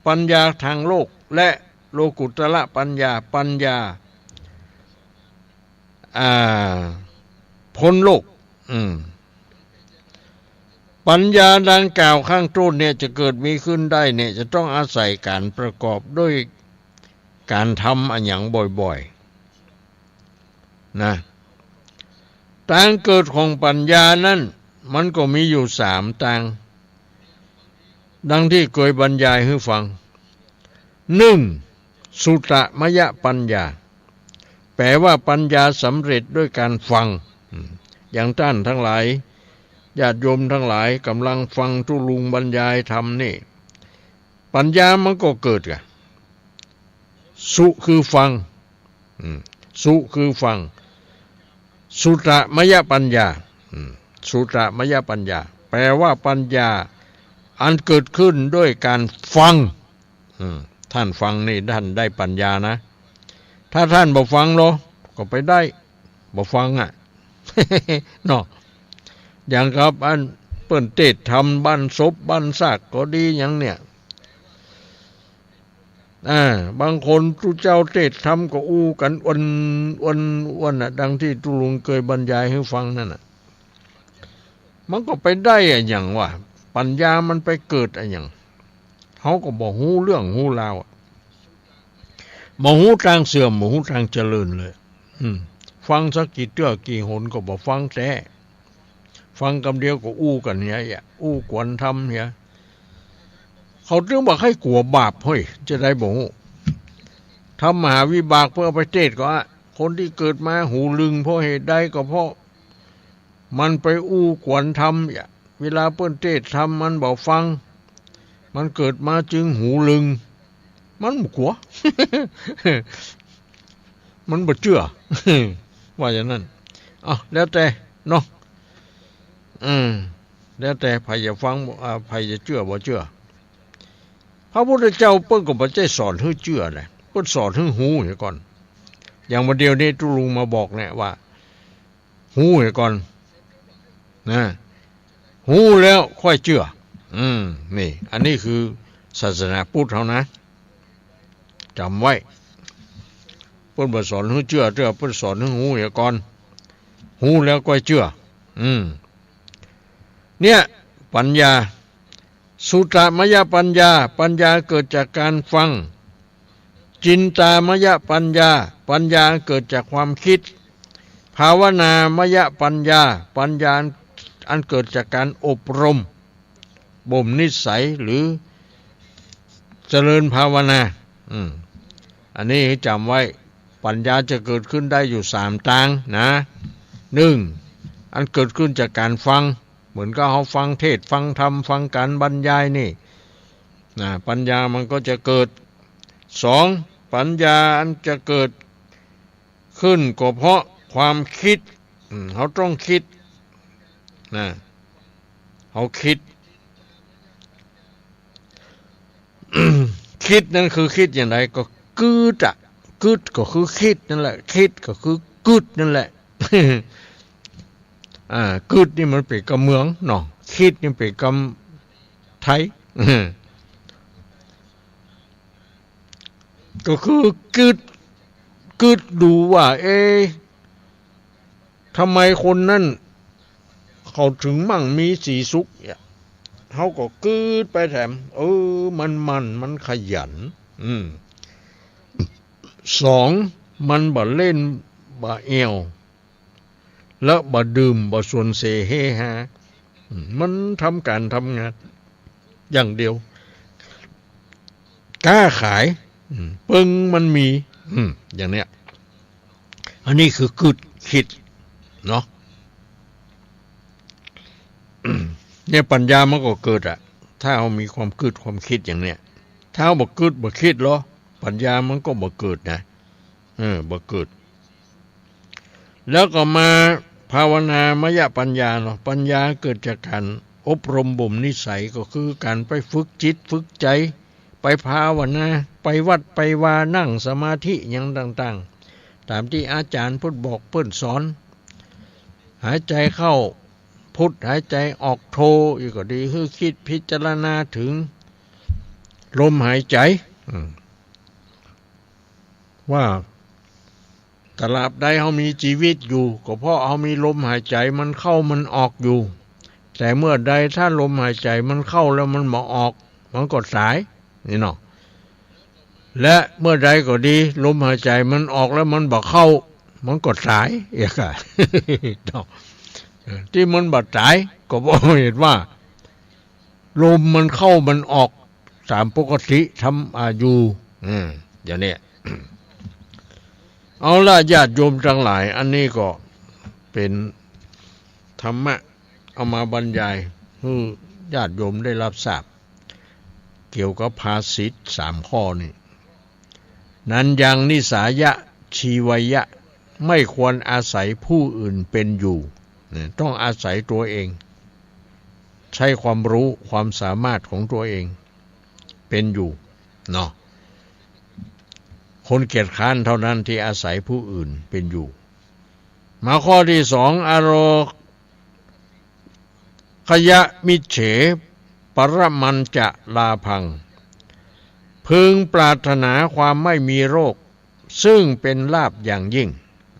ปัญญาตางโลก และโลกุตตระปัญญา ปัญญา อ่า พ้นโลก อืม ปัญญาดังกล่าวข้างต้นเนี่ย จะเกิดมีขึ้นได้เนี่ย จะต้องอาศัยก๋านประกอบด้วยก๋านทำอะหยังบ่อยๆ นะ ตางเกิดของปัญญานั้น มันก็มีอยู่สามตาง ดังตี้เกยบรรยายหื้อฟัง นึ่ง สุตตมยปัญญา แปลว่าปัญญาสำเร็จด้วยการฟัง อืม อย่างต้านตังหลาย ญาติโยมตังหลายก๋ำลังฟังตุ๊ลุงบรรยายธรรมนี่ ปัญญามันก็เกิดก่ะ สุคือฟัง อืม สุคือฟัง สุตตมยปัญญา อืม สุตตมยปัญญา แปลว่าปัญญาอันเกิดขึ้นด้วยการฟัง อืม ต้านฟังนี่ต้านได้ปัญญานะ ถ้าต้านบ่ฟังลอ ก็ไปได้ บ่ฟังอะ เนาะ อย่างกับอันเปิ้นเตสน์ธรรมบ้านศพบ้านซากก็ดีหยังเนี่ย อ่า บางคนตุ๊เจ้าเตสน์ธรรมก็อู้กั๋นอ้วน อ้วน อ้วนน่ะ ดังตี้ตุ๊ลุงเกยบรรยายหื้อฟังนั่นน่ะ มันก็ไปได้อะหยังวะ ปัญญามันไปเกิดอะหยัง เฮาก็บ่ฮู้เรื่องฮู้ราวอะ บ่ฮู้ตางเสื่อม บ่ฮู้ตางเจริญเลย อืม ฟังสักกี่เตื้อกี่หนก็บ่ฟังแต๊ ฟังกำเดียวก็อู้กั๋นเหีย อู้กวนธรรมเหีย เขาจึงบ่ใค่กั๋วบาป เฮ้ย จะได้บ่ฮู้ ธรรมหาวิบากเปิ้นเอาไปเตสน์ก็อะ คนตี้เกิดมาหูลึงเพราะเหตุใด ก็เพราะมันไปอู้กวนธรรมเหีย เวลาเปิ้นเตสน์ธรรมมันบ่ฟัง มันเกิดมาจึงหูลึง มันบ่กั๋ว มันบ่เจื้อ ว่าอย่างนั้น เอ้า แล้วแต่เนาะ อืม แล้วแต่ใผจะฟัง อ่า ใผจะเจื้อบ่เจื้อ พระพุทธเจ้าเปิ้นก็บ่ใจ้สอนหื้อเจื้อนะ เปิ้นสอนหื้อฮู้เหียก่อน อย่างวันเดียวนี้ตุ๊ลุงมาบอกเนี่ยว่า ฮู้เหียก่อน นะ ฮู้แล้วค่อยเจื้อ อืม นี่ อันนี้คือศาสนาพุทธเฮานะ จ๋ำไว้ เปิ้นบ่สอนหื้อเจื้อเตื้อ เปิ้นสอนหื้อฮู้เหียก่อน ฮู้แล้วค่อยเจื้อ อืม เนี่ย ปัญญา สุตตมยปัญญา ปัญญาเกิดจากการฟัง จินตามยปัญญา ปัญญาเกิดจากความคิด ภาวนามยปัญญา ปัญญาอันเกิดจากการอบรม บ่มนิสัยหรือเจริญภาวนา อืม อันนี้จ๋ำไว้ ปัญญาจะเกิดขึ้นได้อยู่สามตางนะ นึ่ง อันเกิดขึ้นจากการฟัง เหมือนกับเฮาฟังเทศน์ ฟังธรรม ฟังก๋านบรรยายนี่ นะ ปัญญามันก็จะเกิด สอง ปัญญาอันจะเกิดขึ้นก็เพราะความคิด อืม เฮาต้องคิด นะ เฮาคิด คิดนั้นคือคิดอย่างใด ก็กึ๊ดอะ กึ๊ดก็คือคิดนั่นแหละ คิดก็คือกึ๊ดนั่นแหละ อ่า กึ๊ดนี่มันเป๋นกำเมืองเนาะ คิดนี่เป๋นกำไทย ก็คือกึ๊ด กึ๊ดดูว่า เอ๊ะ ทำไมคนนั้นเขาถึงมั่งมีสีสุขเนี่ย เฮาก็กึ๊ดไปแถม เออ มันหมั่น มันขยัน อืม สอง มันบ่เล่น บ่แอ่ว และบ่ดื่ม บ่สวนเสเฮฮา อืม มันทำก๋านทำงานอย่างเดียว ค้าขาย อืม เปิงมันมี อืม อย่างเนี้ย อันนี้คือกึ๊ด คิด เนาะ เนี่ยปัญญามันก็เกิดอะ ถ้าเฮามีความกึ๊ดความคิดอย่างเนี้ย ถ้าเฮาบ่กึ๊ดบ่คิดลอ ปัญญามันก็บ่เกิดนะ เออ บ่เกิด แล้วก็มาภาวนามยปัญญาเนาะ ปัญญาเกิดจากก๋านอบรมบ่มนิสัย ก็คือก๋านไปฝึกจิตฝึกใจ๋ ไปภาวนา ไปวัดไปวา นั่งสมาธิหยังต่างๆ ต๋ามตี้อาจ๋ารย์เปิ้นบอกเปิ้นสอน หายใจ๋เข้าพุทธ หายใจ๋ออกโธ อี้ก็ดี หื้อคิดพิจารณาเถิงลมหายใจ๋ อืม ว่าตราบใดเฮามีจีวิตอยู่ ก็เพราะเฮามีลมหายใจ๋มันเข้ามันออกอยู่ แต่เมื่อใดถ้าลมหายใจ๋มันเข้าแล้วมันบ่ออก มันก็ต๋าย นี่เนาะ และเมื่อใดก็ดี ลมหายใจ๋มันออกแล้วมันบ่เข้า มันก็ต๋าย เอกอะ เนาะ เออ ตี้มันบ่ต๋าย ก็เพราะเหตุว่า ลมมันเข้ามันออกต๋ามปกติธรรมดาอยู่ อืม อย่างเนี้ย เอาละ ญาติโยมตังหลาย อันนี้ก็เป๋น ธรรมะ เอามาบรรยายหื้อญาติโยมได้รับทราบ เกี่ยวกับภาษิตสามข้อนี้ นัญญัง นิสสายะ ชีวายะ ไม่ควรอาศัยผู้อื่นเป็นอยู่ เนี่ย ต้องอาศัยตัวเอง ใช้ความรู้ความสามารถของตัวเองเป็นอยู่ เนาะ คนเกียจคร้านเท่านั้นที่อาศัยผู้อื่นเป็นอยู่ มาข้อที่สอง อโรคยะมิจเฉ ปรมัญจะลาภัง พึงปรารถนาความไม่มีโรค ซึ่งเป็นลาภอย่างยิ่ง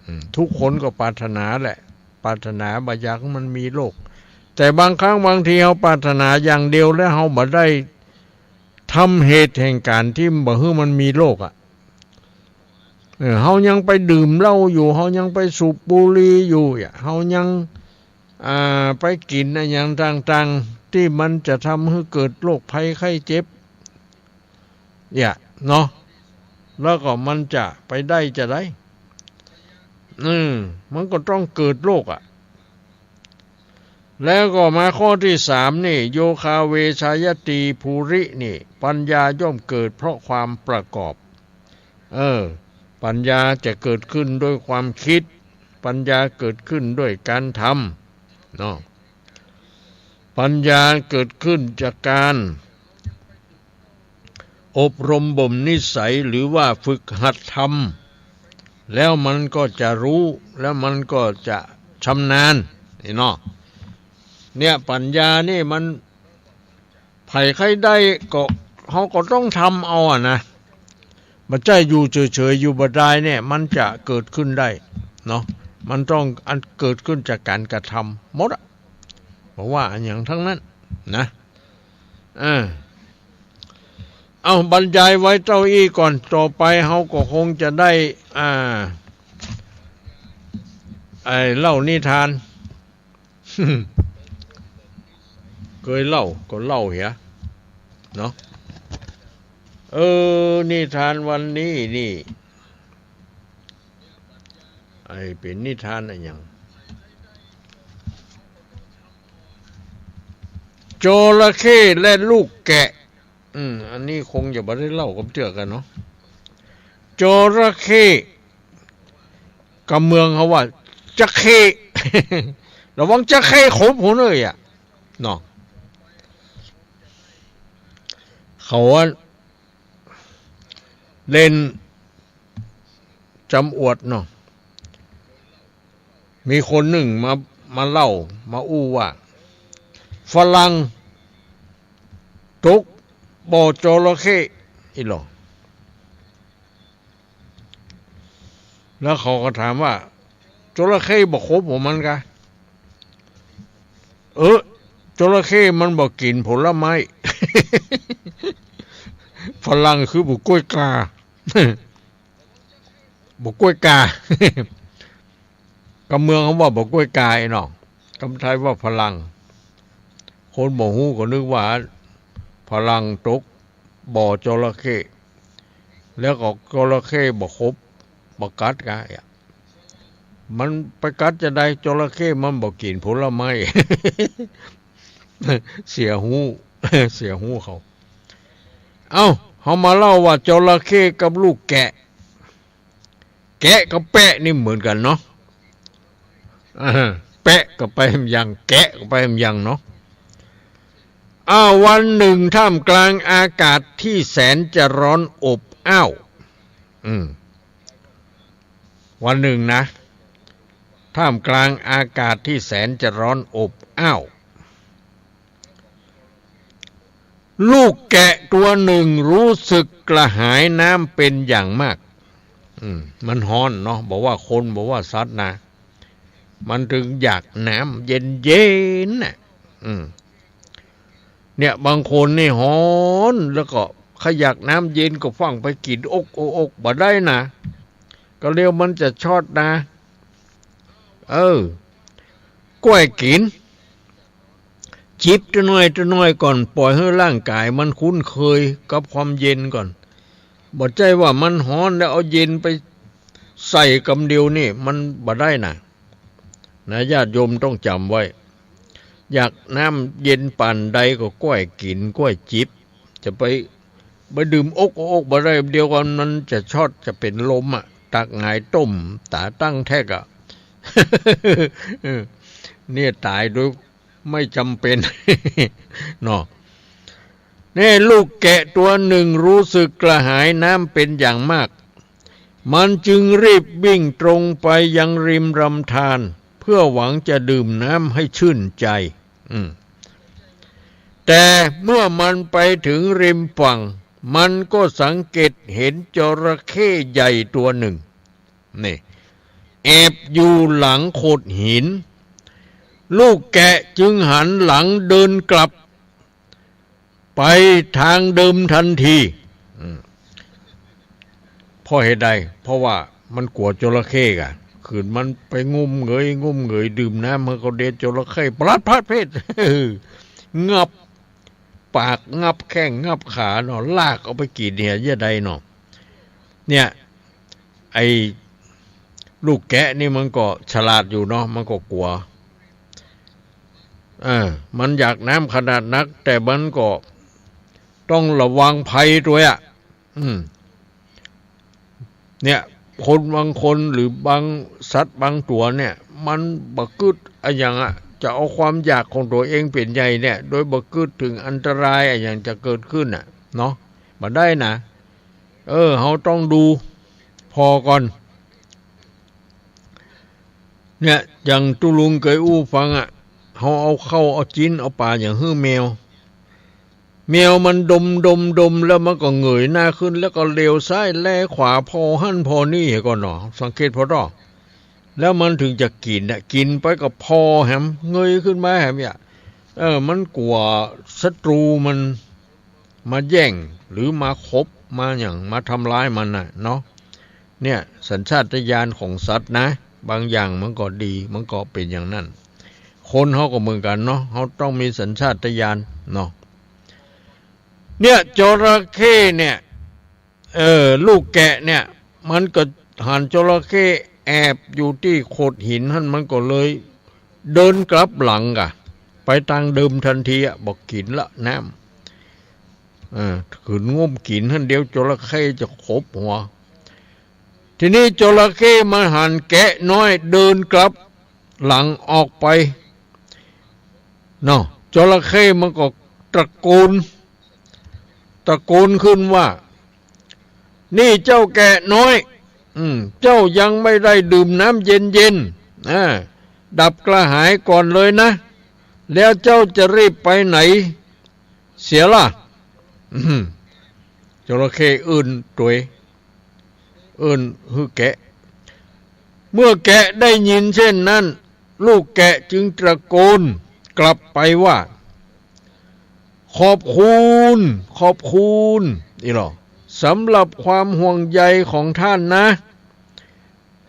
อืม ทุกคนก็ปรารถนาแหละ ปรารถนาบ่อยากหื้อมันมีโรค แต่บางครั้งบางทีเฮาปรารถนาอย่างเดียวแล้วเฮาบ่ได้ทำเหตุแห่งการที่บ่หื้อมันมีโรคอะ เออ เฮายังไปดื่มเหล้าอยู่ เฮายังไปสูบบุหรี่อยู่อะ เฮายัง อ่า ไปกิ๋นอะหยังต่างๆ ตี้มันจะทำหื้อเกิดโรคภัยไข้เจ็บ เนี่ย เนาะ แล้วก็มันจะไปได้จาใด อืม มันก็ต้องเกิดโรคอะ แล้วก็มาข้อที่สามนี่ โยคาเวชายตีภูรินี่ ปัญญาย่อมเกิดเพราะความประกอบ เออ ปัญญาจะเกิดขึ้นด้วยความคิด ปัญญาเกิดขึ้นด้วยการทำ เนาะ ปัญญาเกิดขึ้นจากการอบรมบ่มนิสัย หรือว่าฝึกหัดทำ แล้วมันก็จะรู้ แล้วมันก็จะชำนาญ นี่เนาะ เนี่ย ปัญญานี่มัน ใผใค่ได้ก็ เฮาก็ต้องทำเอาอะนะ บ่ใจ้อยู่เฉยๆ อยู่บ่ได้เนี่ย มันจะเกิดขึ้นได้ เนาะ มันต้องอันเกิดขึ้นจากการกระทำหมดอะ บ่ว่าอะหยังทั้งนั้นนะ เออ เอา บรรยายไว้เต้าอี้ก่อน ต่อไปเฮาก็คงจะได้ อ่า ไอ้เล่านิทาน เกยเล่าก็เล่าเหีย เนาะ เออ นิทานวันนี้นี่ ไอ้เป๋นนิทานอะหยัง จระเข้และลูกแกะ อืม อันนี้คงจะบ่ได้เล่ากับเตื้อกั๋นเนาะ จระเข้ กำเมืองเขาว่า จะเข้ ระวังจะเข้ขบหัวเน่ยอะ เนาะ เขาว่า เล่นจำอวดเนาะ มีคนนึ่งมา มาเล่า มาอู้ว่า ฝรั่งตกบ่อจระเข้อี้หล่อ แล้วเขาก็ถามว่า จระเข้บ่ขบหัวมันกา เออ จระเข้มันบ่กิ๋นผลไม้ ฝรั่งคือบ่ก๊วยกา บ่ก๊วยกา กำเมืองเขาว่าบ่ก๊วยกาอี้เนาะ กำไทยว่าฝรั่ง คนบ่ฮู้ก็นึกว่าฝรั่งตกบ่อจระเข้ แล้วก็จระเข้บ่ขบ บ่กัดกาอะ มันไปกัดจาใด จระเข้มันบ่กิ๋นผลไม้ เสียฮู้ เสียฮู้เขา เอ้า เฮามาเล่าว่าจระเข้กับลูกแกะ แกะกับแปะนี่เหมือนกั๋นเนาะ อ่า แปะก็แปะแหมยัง แกะก็แปะแหมยังเนาะ อ้าว วันหนึ่งท่ามกลางอากาศที่แสนจะร้อนอบอ้าว อืม วันหนึ่งนะ ท่ามกลางอากาศที่แสนจะร้อนอบอ้าว ลูกแกะตัวหนึ่งรู้สึกกระหายน้ำเป็นอย่างมาก อืม มันฮ้อนเนาะ บ่ว่าคน บ่ว่าสัตว์นะ มันจึงอยากน้ำเย็นๆ น่ะ อืม เนี่ย บางคนนี่ฮ้อน แล้วก็ใค่อยากน้ำเย็นก็ฟั่งไปกิ๋นอกโออกบ่ได้นะ ก็เดี๋ยวมันจะช็อตนะ เออ ก้อยกิ๋น จิบตะน้อยตะน้อยก่อน ป่อยหื้อร่างก๋ายมันคุ้นเคยกับความเย็นก่อน บ่ใจ้ว่ามันฮ้อนแล้วเอาเย็นไปใส่กำเดียวนี่ มันบ่ได้นะ นะ ญาติโยมต้องจ๋ำไว้ อยากน้ำเย็นปานใดก็ก้อยกิ๋น ก้อยจิบ จะไป ไปดื่มอกอกบ่ได้ เดี๋ยวก่อนมันจะช็อต จะเป๋นลมอะ ตากหงายต้ม ต๋าตั้งแทกอะ เนี่ยต๋ายโดยไม่จ๋ำเป๋น เนาะ นี่ลูกแกะตั๋วนึ่งรู้สึกกระหายน้ำเป๋นอย่างมาก มันจึงรีบวิ่งตรงไปยังริมลำธาร เพื่อหวังจะดื่มน้ำให้ชื่นใจ๋ อืม แต่เมื่อมันไปเถิงริมฝั่ง มันก็สังเกตเห็นจระเข้ใหญ่ตั๋วนึ่ง นี่ แอบอยู่หลังโขดหิน ลูกแกะจึงหันหลังเดินกลับ ไปตางเดิมตันที อืม เพราะเหตุใด เพราะว่ามันกั๋วจระเข้ก่ะ ขืนมันไปงุ้มเหงย งุ้มเหงย ดื่มน้ำมันก็เด็ด จระเข้ปลัดพลัดเพศ งับปาก งับแข้ง งับขาเนาะ ลากเอาไปกิ๋นเหียเยียะใดเนาะ เนี่ย ไอ้ลูกแกะนี่มันก็ฉลาดอยู่เนาะ มันก็กั๋ว เออ มันอยากน้ำขนาดนัก แต่มันก็ต้องระวังภัยตวยอะ อืม เนี่ย คนบางคนหรือบางสัตว์บางตั๋วเนี่ย มันบ่กึ๊ดอะหยังอะ จะเอาความอยากของตั๋วเองเป๋นใหญ่เนี่ย โดยบ่กึ๊ดเถิงอันตรายอะหยังจะเกิดขึ้นน่ะ เนาะ บ่ได้นะ เออ เฮาต้องดูผ่อก่อน เนี่ย อย่างตุ๊ลุงเกยอู้ฟังอะ เฮาเอาข้าว เอาจิ๊น เอาป๋าหยังหื้อแมว แมวมันดม ดม ดม แล้วมันก็เหงยหน้าขึ้น แล้วก็เหลียวซ้ายแลขวา ผ่อหั้นผ่อนี่ก่อนเนาะ สังเกตผ่อตอ แล้วมันเถิงจะกิ๋นน่ะ กิ๋นไปก็ผ่อแหม เงยขึ้นมาแหมเนี่ย เออ มันกั๋วศัตรูมันมาแย่ง หรือมาขบ มาหยัง มาทำร้ายมันน่ะเนาะ เนี่ย สัญชาตญาณของสัตว์นะ บางอย่างมันก็ดี มันก็เป๋นอย่างนั้น คนเฮาก็เหมือนกั๋นเนาะ เฮาต้องมีสัญชาตญาณเนาะ เนี่ย จระเข้เนี่ย เออ ลูกแกะเนี่ย มันก็หันจระเข้แอบอยู่ตี้โขดหินหั้น มันก็เลยเดินกลับหลังก่ะ ไปตางเดิมตันทีอะ บ่กิ๋นละน้ำ เออ ขืนงุ้มกิ๋นหั้น เดี๋ยวจระเข้จะขบหัว ทีนี้จระเข้มันหันแกะน้อยเดินกลับหลังออกไปเนาะ จระเข้มันก็ตะโกน ตะโกนขึ้นว่า นี่เจ้าแกะน้อย อืม เจ้ายังไม่ได้ดื่มน้ำเย็นๆ อ่า ดับกระหายก่อนเลยนะ แล้วเจ้าจะรีบไปไหนเสียล่ะ อืม จระเข้เอิ้นตวย เอิ้นหื้อแกะ เมื่อแกะได้ยินเช่นนั้น ลูกแกะจึงตะโกนกลับไปว่า ขอบคุณ ขอบคุณ อีหลอ สำหรับความห่วงใยของท่านนะ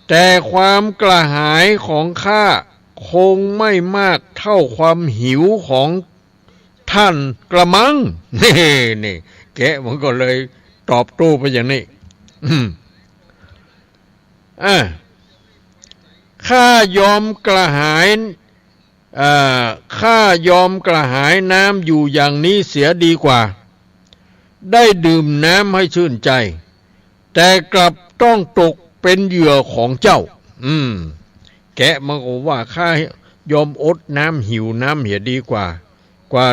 แต่ความกระหายของข้าคงไม่มากเท่าความหิวของท่านกระมัง นี่ นี่ แกะมันก็เลยตอบโต้ไปอย่างนี้ อืม อ่า ข้ายอมกระหาย อ่า ข้ายอมกระหายน้ำอยู่อย่างนี้เสียดีกว่า ได้ดื่มน้ำให้ชื่นใจ แต่กลับต้องตกเป็นเหยื่อของเจ้า อืม แกะมันก็ว่า ข้ายอมอดน้ำหิวน้ำเหียดีกว่า กว่า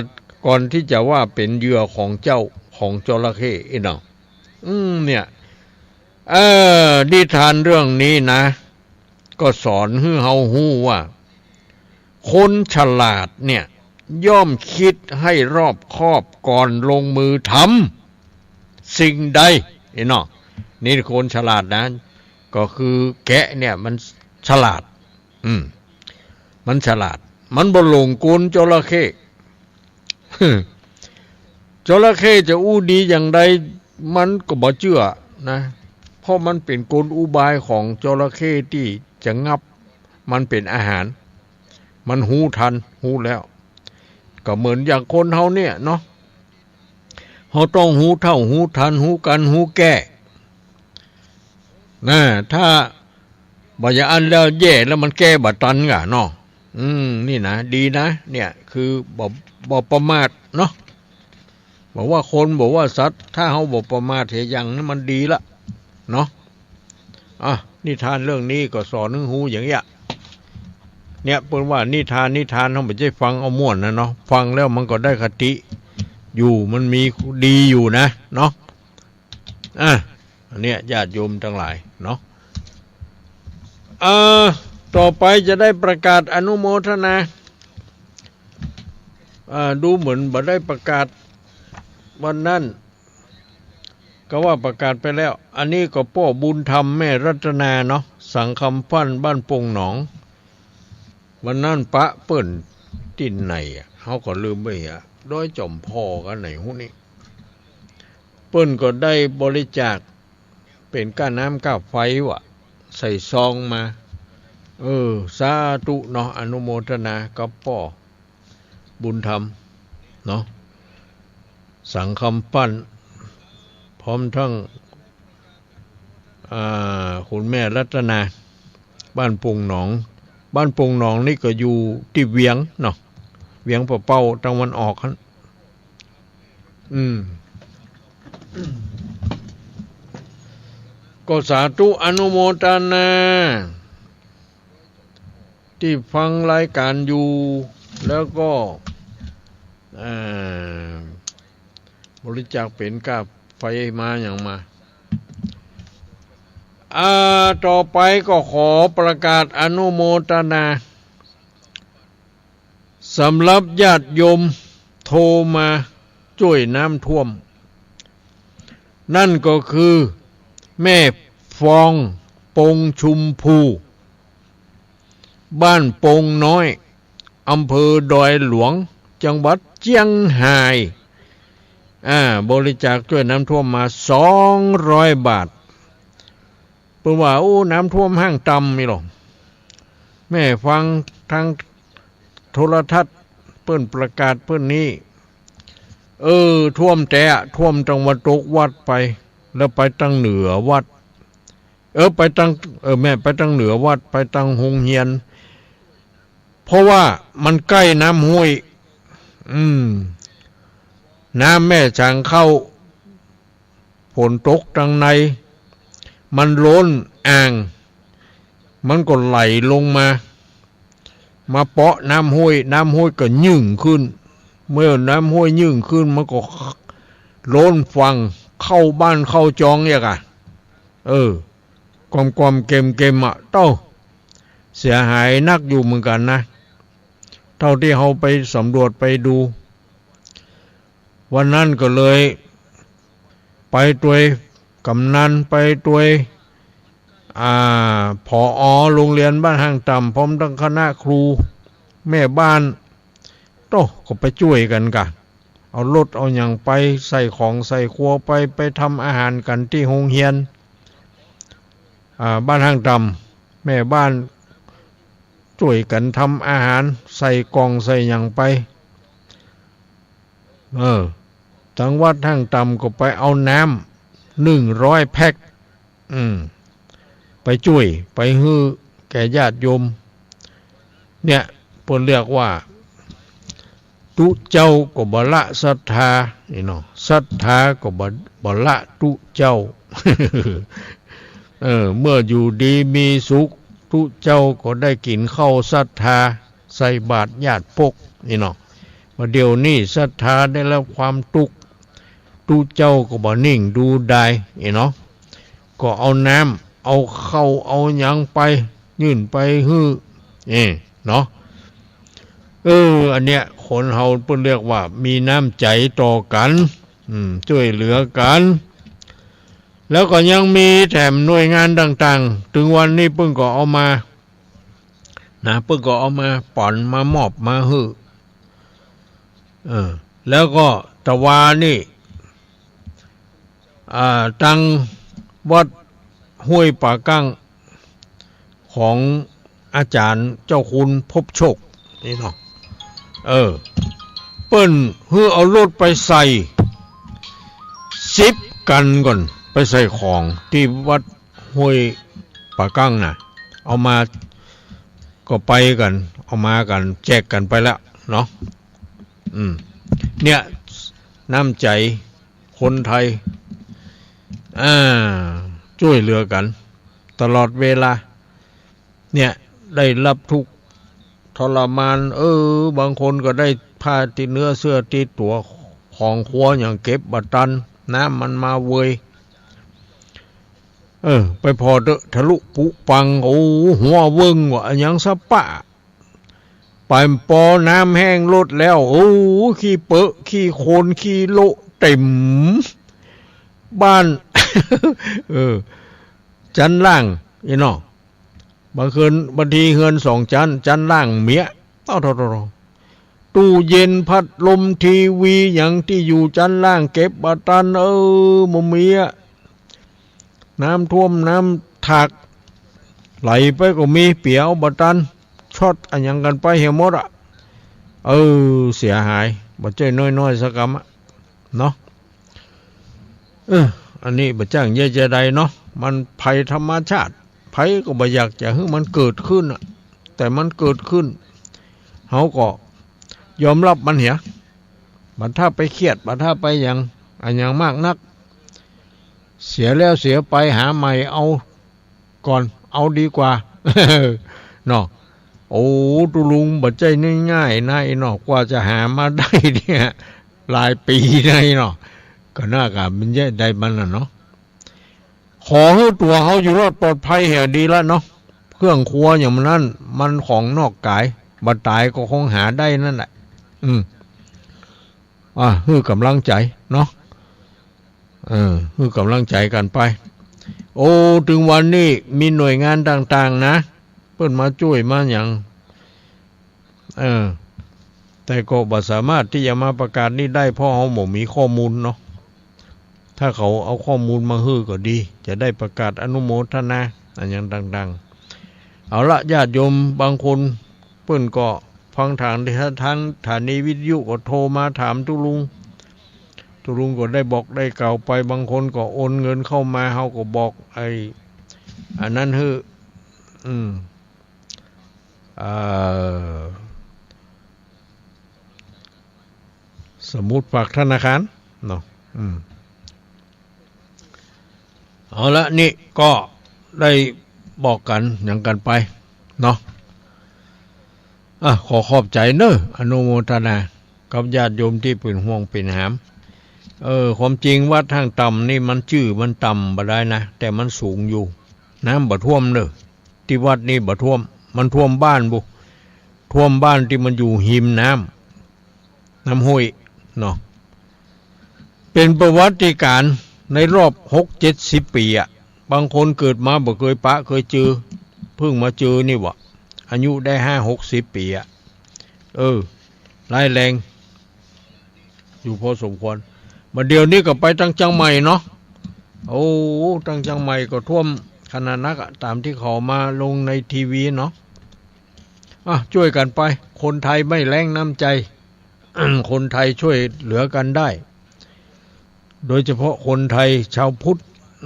ก่อนตี้จะว่าเป๋นเหยื่อของเจ้า ของจระเข้ อีหนอ อืม เนี่ย เออ นิทานเรื่องนี้นะ ก็สอนหื้อเฮาฮู้ว่า คนฉลาดเนี่ย ย่อมคิดให้รอบคอบก่อนลงมือทำสิ่งใด อีหนอ นี่คนฉลาดนะ ก็คือแกะเนี่ยมันฉลาด อืม มันฉลาด มันบ่หลงกลจระเข้ จระเข้จะอู้ดีอย่างใด มันก็บ่เจื้อนะ เพราะมันเป๋นกลอุบายของจระเข้ตี้จะงับมันเป๋นอาหาร มันฮู้ตัน ฮู้แล้ว ก็เหมือนอย่างคนเฮาเนี่ยเนาะ เฮาต้องฮู้เฒ่า ฮู้ตัน ฮู้กั๋น ฮู้แก้ นะ ถ้า บ่อย่างอั้นแล้วแย่แล้วมันแก้บ่ตันก่าเนาะ อืม นี่นะ ดีนะ เนี่ย คือบ่ บ่ประมาทเนาะ บ่ว่าคน บ่ว่าสัตว์ ถ้าเฮาบ่ประมาทเหตุอย่างนั้นมันดีละ เนาะ อ่ะ นิทานเรื่องนี้ก็สอนหื้อฮู้อย่างเงี้ย เนี่ย เปิ้นว่านิทาน นิทาน เฮาบ่ใจ้ฟังเอาม่วนนะเนาะ ฟังแล้วมันก็ได้คติอยู่ มันมีดีอยู่นะ เนาะ อ่ะ อันเนี้ย ญาติโยมตังหลายเนาะ เอ่อ ต่อไปจะได้ประกาศอนุโมทนา อ่า ดูเหมือนบ่ได้ประกาศวันนั้น ก็ว่าประกาศไปแล้ว อันนี้ก็ป้อบุญธรรมแม่รัตนาเนาะ สังคำฟั่นบ้านปงหนอง วันนั้นปะเปิ้นตี้ไหนอะ เฮาก็ลืมไปอะ ดอยจอมพอกั๋นไหนฮู้นี่ เปิ้นก็ได้บริจาคเป๋นก้าน้ำก้าไฟวะ ใส่ซองมา เออ สาธุเนาะ อนุโมทนากับป้อบุญธรรมเนาะ สังคำฟั่น พร้อมทั้ง อ่า คุณแม่รัตนา บ้านปงหนอง บ้านปงหนองนี่ก็อยู่ตี้เวียงเนาะ เวียงป่าเป้าตะวันออกหั้น อืม ก็สาธุอนุโมทนา ตี้ฟังรายการอยู่ แล้วก็ เอ่อ บริจาคเป๋นก้าไฟมาหยังมา อ่า ต่อไปก็ขอประกาศอนุโมทนา สำหรับญาติโยมโทรมาจ้วยน้ำท่วม นั่นก็คือแม่ฟอง ปงชุมพู บ้านปงน้อย อำเภอดอยหลวง จังหวัดเจียงฮาย อ่า บริจาคจ้วยน้ำท่วมมาสองร้อยบาท เปิ้นว่า โอ้ น้ำท่วมห้างต่ำนี่หรอ แม่ฟังทางโทรทัศน์เปิ้นประกาศเปิ้นนี้ เออ ท่วมแต๊อะ ท่วมตางตะวันตกวัดไป แล้วไปตางเหนือวัด เออ ไปตาง เออ แม่นไปตางเหนือวัด ไปตางโฮงเฮียน เพราะว่ามันใก้น้ำห้วย อืม น้ำแม่สางเข้า ฝนตกตางใน มันล้นอ่าง มันก็ไหลลงมา มาเปาะน้ำห้วย น้ำห้วยก็ยิ่งขึ้น เมื่อน้ำห้วยยิ่งขึ้น มันก็ล้นฝั่ง เข้าบ้านเข้าจองเยียะอะ เออ กว่ำๆ เก็มๆ อะ เต้า เสียหายนักอยู่เหมือนกั๋นนะ เท่าตี้เฮาไปสำรวจไปดู วันนั้นก็เลยไปตวยก๋ำนัน ไปตวย อ่า ผอ โฮงเฮียนบ้านห้างต่ำ พร้อมตังคณะครู แม่บ้าน โต้ ก็ไปจ้วยกั๋นก่ะ เอารถเอาหยังไป ใส่ของใส่ครัวไป ไปทำอาหารกั๋นตี้โฮงเฮียน อ่า บ้านห้างต่ำ แม่บ้านจ้วยกั๋นทำอาหาร ใส่กล่องใส่หยังไป เออ ตังวัดห้างต่ำก็ไปเอาน้ำหนึ่งร้อยแพ็ค อืม ไปจ้วย ไปหื้อแก่ญาติโยม เนี่ย เปิ้นเรียกว่า ตุ๊เจ้าก็บ่ละศรัทธา นี่เนาะ ศรัทธาก็บ่ บ่ละตุ๊เจ้า เออ เมื่ออยู่ดีมีสุข ตุ๊เจ้าก็ได้กิ๋นข้าวศรัทธา ใส่บาตรญาติปก นี่เนาะ บ่าเดี่ยวนี้ศรัทธาได้รับความตุ๊กข์ ตุ๊เจ้าก็บ่นิ่งดูดาย นี่เนาะ ก็เอาน้ำ เอาข้าว เอาหยังไป ยื่นไปหื้อ เอ้ เนาะ เออ อันเนี้ย คนเฮาเปิ้นเรียกว่ามีน้ำใจ๋ต่อกั๋น อืม จ้วยเหลือกั๋น แล้วก็ยังมีแถมหน่วยงานต่างๆ ตึงวันนี้เปิ้นก็เอามา นะ เปิ้นก็เอามาป๋อน มามอบ มาหื้อ เออ แล้วก็ตะวานี่ อ่า ตังวัดห้วยป่ากั้ง ของอาจ๋ารย์เจ้าคุณภพโชค นี่เนาะ เออ เปิ้นหื้อเอารถไปใส่ สิบคันก่อน ไปใส่ของตี้วัดห้วยป่ากั้งน่ะ เอามาก็ไปกั๋น เอามากั๋น แจกกั๋นไปแล้วเนาะ อืม เนี่ย น้ำใจ๋คนไทย อ่า จ้วยเหลือกั๋นตลอดเวลา เนี่ย ได้รับทุกข์ทรมาน เออ บางคนก็ได้ผ้าติดเนื้อเสื้อติดตั๋ว ของครัวอย่างเก็บบ่ตัน น้ำมันมาเวย เออ ไปผ่อเต๊อะ ทะลุปุปัง โอ้ หัวเวิ้งวะ อะหยังสะป๊ะ ไปปอน้ำแห้งลดแล้ว โอ้ ขี้เปอะ ขี้โคลน ขี้โละเต็มบ้าน เออ จั๊นล่าง อี้เนาะ บางคืน บางทีเฮือนสองจั๊น จั๊นล่างเมี้ย เต้า เต้า เต้า เต้า ตู้เย็น พัดลม ทีวี หยังตี้อยู่จั๊นล่าง เก็บบ่ตัน เออ บ่มีอะ น้ำท่วม น้ำถาก ไหลไปก็มี เปียเอาบ่ตัน ช็อตอะหยังกั๋นไปเหียหมดอะ เออ เสียหาย บ่ใจ้น้อยๆ สักกำอะ เนาะ เออ อันนี้บ่จ้างเยียะจาใดเนาะ มันภัยธรรมชาติ ใผก็บ่อยากจะหื้อมันเกิดขึ้นน่ะ แต่มันเกิดขึ้น เฮาก็ยอมฮับมันเหีย บ่ถ้าไปเครียด บ่ถ้าไปหยัง อะหยังมากนัก เสียแล้วเสียไป หาใหม่เอาก่อน เอาดีกว่า เนาะ โอ้ ตุ๊ลุง บ่ใจ้ง่ายๆ นะ อี้เนาะ กว่าจะหามาได้เนี่ย หลายปี๋นะ อี้เนาะ ก็น่ากะมันเยียะได้มันน่ะเนาะ ขอหื้อตั๋วเฮาอยู่รอดปลอดภัยเหียดีละเนาะ เครื่องครัวอย่างมันนั้น มันของนอกก๋าย บ่ต๋ายก็คงหาได้นั่นแหละ อืม อ่ะ หื้อก๋ำลังใจ๋เนาะ เออ หื้อก๋ำลังใจ๋กั๋นไป โอ้ เถิงวันนี้มีหน่วยงานต่างๆ นะ เปิ้นมาจ้วยมาหยัง เออ แต่ก็บ่สามารถตี้จะมาประกาศนี่ได้ เพราะเฮาบ่มีข้อมูลเนาะ ถ้าเขาเอาข้อมูลมาหื้อก็ดี จะได้ประกาศอนุโมทนา อะหยังต่างๆ เอาละ ญาติโยมบางคน เปิ้นก็ฟังทาง ทางสถานีวิทยุก็โทรมาถามตุ๊ลุง ตุ๊ลุงก็ได้บอกได้กล่าวไป บางคนก็โอนเงินเข้ามา เฮาก็บอกไอ้ อันนั้นหื้อ อืม เอ่อ สมุดฝากธนาคารเนาะ อืม เอาละ นี่ก็ได้บอกกั๋นหยังกั๋นไปเนาะ อ่ะ ขอขอบใจ๋เน้อ อนุโมทนากับญาติโยมตี้เป๋นห่วงเป๋นหาม เออ ความจริงวัดห้างต่ำนี่มันจื้อมันต่ำบ่ได้นะ แต่มันสูงอยู่ น้ำบ่ท่วมเน้อ ตี้วัดนี่บ่ท่วม มันท่วมบ้านบุ ท่วมบ้านตี้มันอยู่ฮิมน้ำ น้ำห้วยเนาะ เป๋นประวัติการณ์ในรอบหกเจ็ดสิบปี๋อะ บางคนเกิดมาบ่เกยปะเกยเจอ เพิ่งมาเจอนี่วะ อายุได้ห้าหกสิบปี๋อะ เออ ร้ายแรงอยู่พอสมควร บ่าเดี่ยวนี้ก็ไปตังเจียงใหม่เนาะ โอ้ ตังเจียงใหม่ก็ท่วมขนาดนักอะ ต๋ามตี้เขามาลงในทีวีเนาะ อ่ะ จ้วยกั๋นไป คนไทยไม่แล้งน้ำใจ๋ คนไทยจ้วยเหลือกั๋นได้ โดยเฉพาะคนไทยชาวพุทธ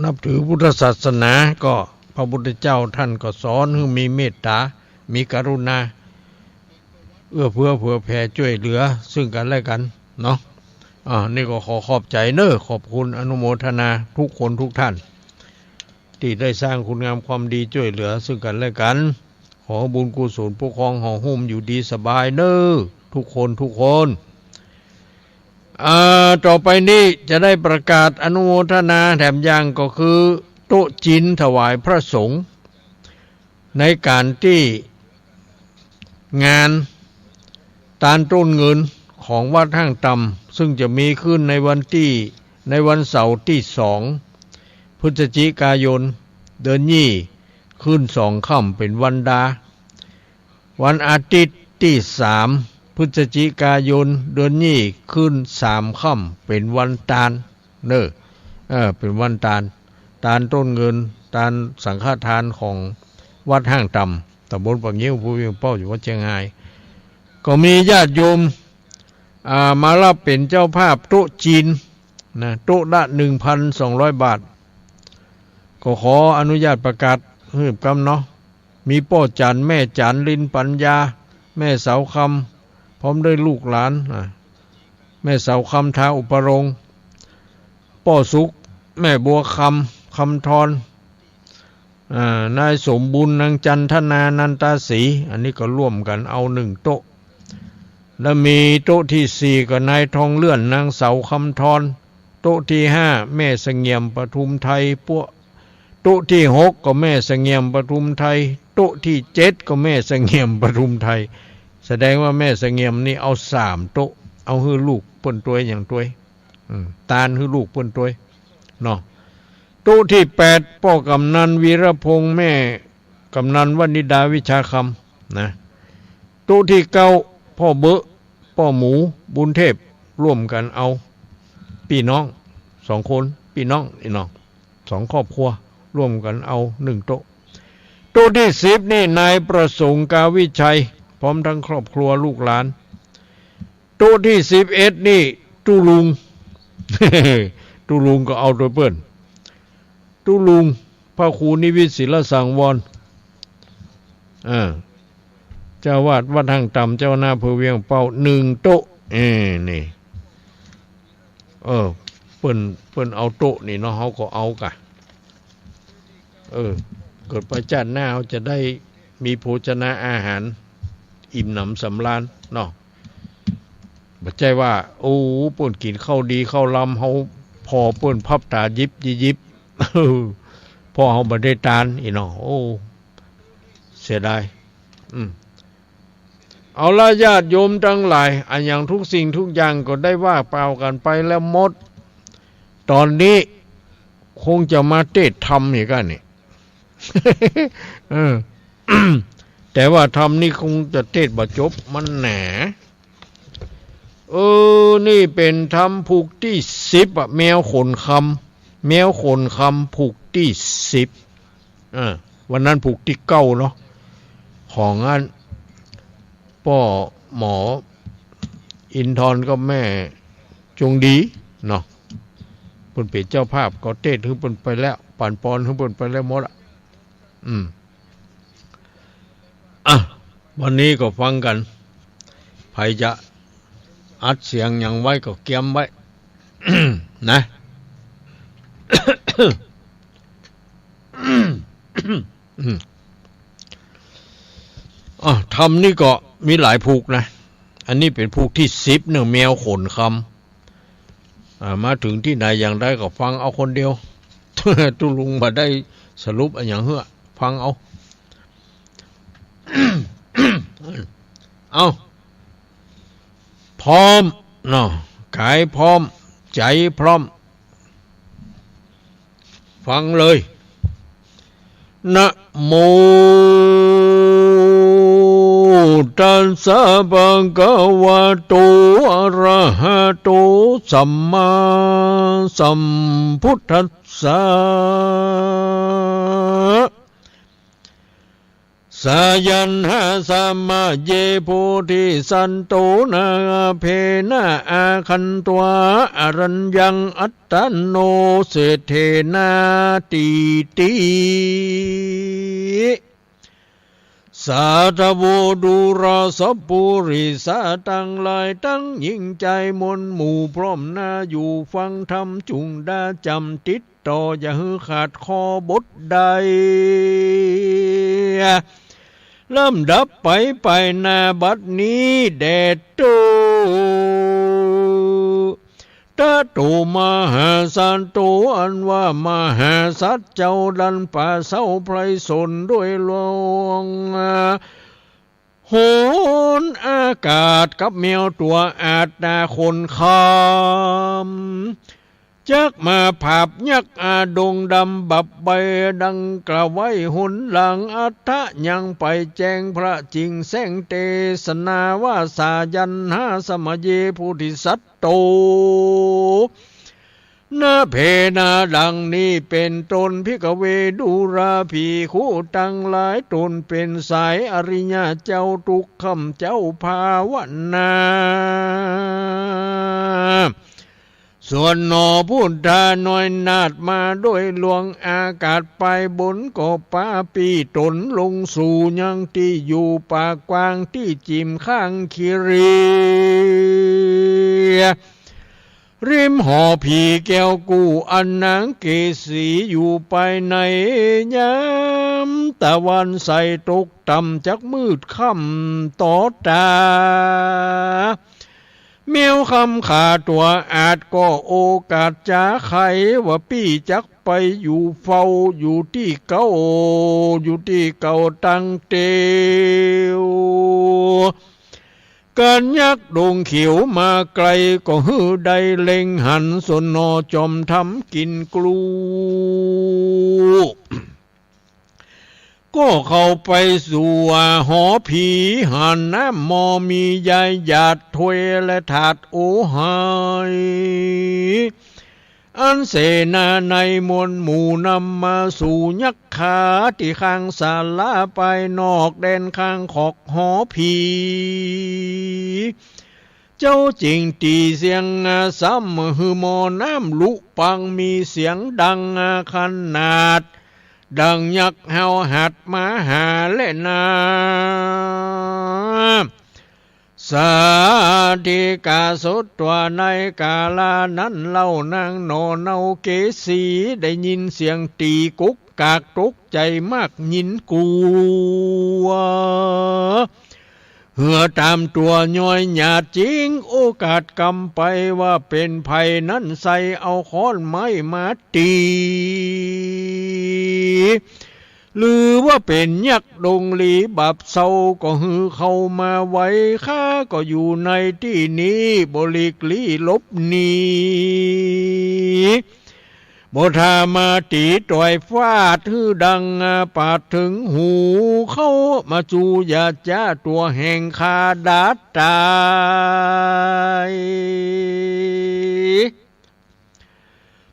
นับถือพุทธศาสนา ก็พระพุทธเจ้าท่านก็สอนหื้อมีเมตต๋า มีกรุณา เอื้อเฟื้อเผื่อแผ่จ้วยเหลือซึ่งกั๋นและกั๋นเนาะ อ่า นี่ก็ขอขอบใจ๋เน้อ ขอบคุณอนุโมทนาทุกคนทุกท่าน ตี้ได้สร้างคุณงามความดีจ้วยเหลือซึ่งกั๋นและกั๋น ขอบุญกุศลปกครองห่อหุ้มอยู่ดีสบายเน้อ ทุกคนทุกคน อ่า ต่อไปนี้จะได้ประกาศอนุโมทนาแถมยังก็คือ โต๊ะจีนถวายพระสงฆ์ ในก๋านตี้งานตานต้นเงินของวัดห้างต่ำ ซึ่งจะมีขึ้นในวันตี้ ในวันเสาร์ตี้สองพฤศจิกายน เดือนยี่ ขึ้นสองค่ำเป๋นวันดา วันอาทิตย์ตี้สามพฤศจิกายน เดือนยี่ ขึ้นสามค่ำเป๋นวันตาน เน้อ เออ เป๋นวันตาน ตานต้นเงิน ตานสังฆทานของวัดห้างต่ำ ต๋ำบลป่างิ้ว ภูเวียงเป้า จังหวัดเจียงฮาย ก็มีญาติโยม อ่า มาฮับเป๋นเจ้าภาพโต๊ะจีนนะ โต๊ะละหนึ่งพันสองร้อยบาท ก็ขออนุญาตประกาศหื้อกำเนาะ มีป้อจั๋น แม่จั๋น ลินปั๋ญญา แม่เสาคำ พร้อมด้วยลูกหลาน อ่า แม่เสาคำ ทาอุปรงค์ ป้อสุข แม่บัวคำ คำธร อ่า นายสมบุญ นางจันทนา นันตาศรี อันนี้ก็ร่วมกั๋นเอานึ่งโต๊ะ แล้วมีโต๊ะตี้สี่ก็นายทองเลื่อน นางเสาคำธร โต๊ะตี้ห้าแม่เสงี่ยม ปทุมไทย ป๊ว โต๊ะตี้หกก็แม่เสงี่ยม ปทุมไทย โต๊ะตี้เจ็ดก็แม่เสงี่ยม ปทุมไทย แสดงว่าแม่เสงี่ยมนี่เอาสามโต๊ะ เอาหื้อลูกเปิ้นตวยอย่างตวย อืม ตานหื้อลูกเปิ้นตวย เนาะ โต๊ะตี้แปด ป้อกำนันวีรพงษ์ แม่กำนันวนิดาวิชาคำ นะ โต๊ะตี้เก้า ป้อเบอะ ป้อหมู บุญเทพ ร่วมกั๋นเอา ปี้น้องสองคน ปี้น้อง อี้น้อง สองครอบครัว ร่วมกั๋นเอานึ่งโต๊ะ โต๊ะตี้สิบนี่ นายประสงค์ กาวิชัย พร้อมทั้งครอบครัวลูกหลาน โต๊ะตี้สิบเอ็ดนี่ ตุ๊ลุง ตุ๊ลุงก็เอาตวยเปิ้น ตุ๊ลุง พระครูนิวิต ศิลสังวร อ่า เจ้าอาวาสวัดห้างต่ำ เจ้าคณะอำเภอเวียงป่าเป้า นึ่งโต๊ะ เอ้ นี่ เออ เปิ้น เปิ้นเอาโต๊ะนี่เนาะ เฮาก็เอาก่ะ เออ เกิดไปจาติหน้าเฮาจะได้มีโภชนาอาหาร อิ่มหนำสำราญเนาะ บ่ใจ้ว่า โอ้ เปิ้นกิ๋นข้าวดีข้าวลำ เฮาผ่อเปิ้นพับต๋าหยิบหยิบ ผ่อเฮาบ่ได้ตาน อี้น้อง โอ้ เสียดาย อืม เอาละญาติโยมตังหลาย อะหยังทุกสิ่งทุกอย่างก็ได้ว่ากล่าวกั๋นไปแล้วหมด ต๋อนนี้คงจะมาเตศน์ธรรมอีกอะนี่ เออ แต่ว่าธรรมนี่คงจะเตศน์บ่จบ มันหนา เออ นี่เป๋นธรรมผูกตี้สิบอะ แมวขนคำ แมวขนคำผูกตี้สิบ อ่า วันนั้นผูกตี้เก้าเนาะ ของอันป้อหมออินทร์กับแม่จงดีเนาะ เปิ้นเป๋นเจ้าภาพ ก็เตศน์หื้อเปิ้นไปแล้ว ปั๋นปอนหื้อเปิ้นไปแล้วหมดอะ อืม อ่ะ วันนี้ก็ฟังกั๋น ใผจะอัดเสียงหยังไว้ก็เกียมไว้ นะ อ่ะ ธรรมนี่ก็มีหลายผูกนะ อันนี้เป๋นผูกตี้สิบเนาะ แมวขนคำ อ่า มาเถิงตี้ไหนอย่างใดก็ฟังเอาคนเดียว ตุ๊ลุงบ่ได้สรุปอะหยังเหื้อ ฟังเอา เอา พร้อมเนาะ ก๋ายพร้อม ใจ๋พร้อม ฟังเลย นะโมตัสสะ ภะคะวะโต อะระหะโต สัมมาสัมพุทธัสสะ สายัณหะ สะมะเย โพธิสัตโต นะ อะเพนะ อาคันตวา อะรัญญัง อัตตะโน เศรษฐเถนะ ตีติ สาธะโว ดูราสะปุริสะตังหลาย ตังหญิงจายมวลหมู่ พร้อมหน้าอยู่ฟังธรรม จุ่งดาจ๋ำติดต่อ อย่าหื้อขาดข้อบทใด ลำดับไป ไปหน้าบัดนี้แด่เต๊อะ ตะโต มหาสัตโต อันว่ามหาสัตว์เจ้าดันป่าเศร้าไพรสนด้วยลวงหนอากาศกับแมวตั๋วอาดหน้าขนคำ จักมาผาบยักษ์อาดงดำบับใบดังกล่าวไว้หนหลัง อัฏฐะยังไปแจ้งพระจิ่งแสงเตสนาว่า สายัณหะ สะมะเย โพธิสัตโต นะเพนะ ดังนี้เป๋นต้น ภิกขะเว ดูราภิกขุตังหลาย ตนเป๋นสายอริยะเจ้า ทุกค่ำเจ๊าภาวนา ส ส่วนหน่อพุทธาน้อยนาฏมาด้วยหลวงอากาศไปบน ก็ปาปี้ต๋นลงสู่ยังตี้อยู่ป่ากว้างตี้จิ่มข้างคีรี ริมหอผีแก้วกู้อันนางเกสีอยู่ไปใน ยามตะวันใสตกต่ำจักมืดค่ำต่อต๋า แมวคำขาตั๋วอาจก็โอกาสจ๋าไขว่าปี้จักไปอยู่เฝ้าอยู่ตี้เก่า อยู่ตี้เก่าตังเตียว กันยักษ์ดงเขียวมาไกลก็หื้อได้เล็งหัน ส่วนหน่อจอมทำกิ๋นกลู ก็เข้าไปสู่หอผี หาน้ำหม้อมีใยหยาดถ้วยและถาดโอไห อันเสนาในมวลหมู่นำมาสู่ยักขาตี้ข้างศาลาปายนอกแดนข้างขอกหอผี เจ้าจึงตี๋เสียงซ้ำหื้อหม้อน้ำลุปังมีเสียงดังขนาด ดังยักษ์เห่าหัดมาหาแลนา สาธิกาสดตั๋วในกาลานั้นเล่านางหน่อเนาเกสีได้ยินเสียงตี๋กุกกากตกใจ๋มากยินกั๋ว เหื่อต๋ามตั๋วย้อยหยาดจิ๋งโอกาสกำไปว่าเป๋นใผนั้นใส่เอาค้อนไม้มาตี๋ หรือว่าเป๋นยักษ์ดงหลีบาปเศร้าก็หื้อเข้ามาไว ข้าก็อยู่ในตี้นี้บ่หลีกลี้หลบหนี บ่ถ้ามาตี๋ต่อยฟาดหื้อดังปาดเถิงหู เข้ามาจูยาจ้าตั๋วแห่งข้าดาดต๋าย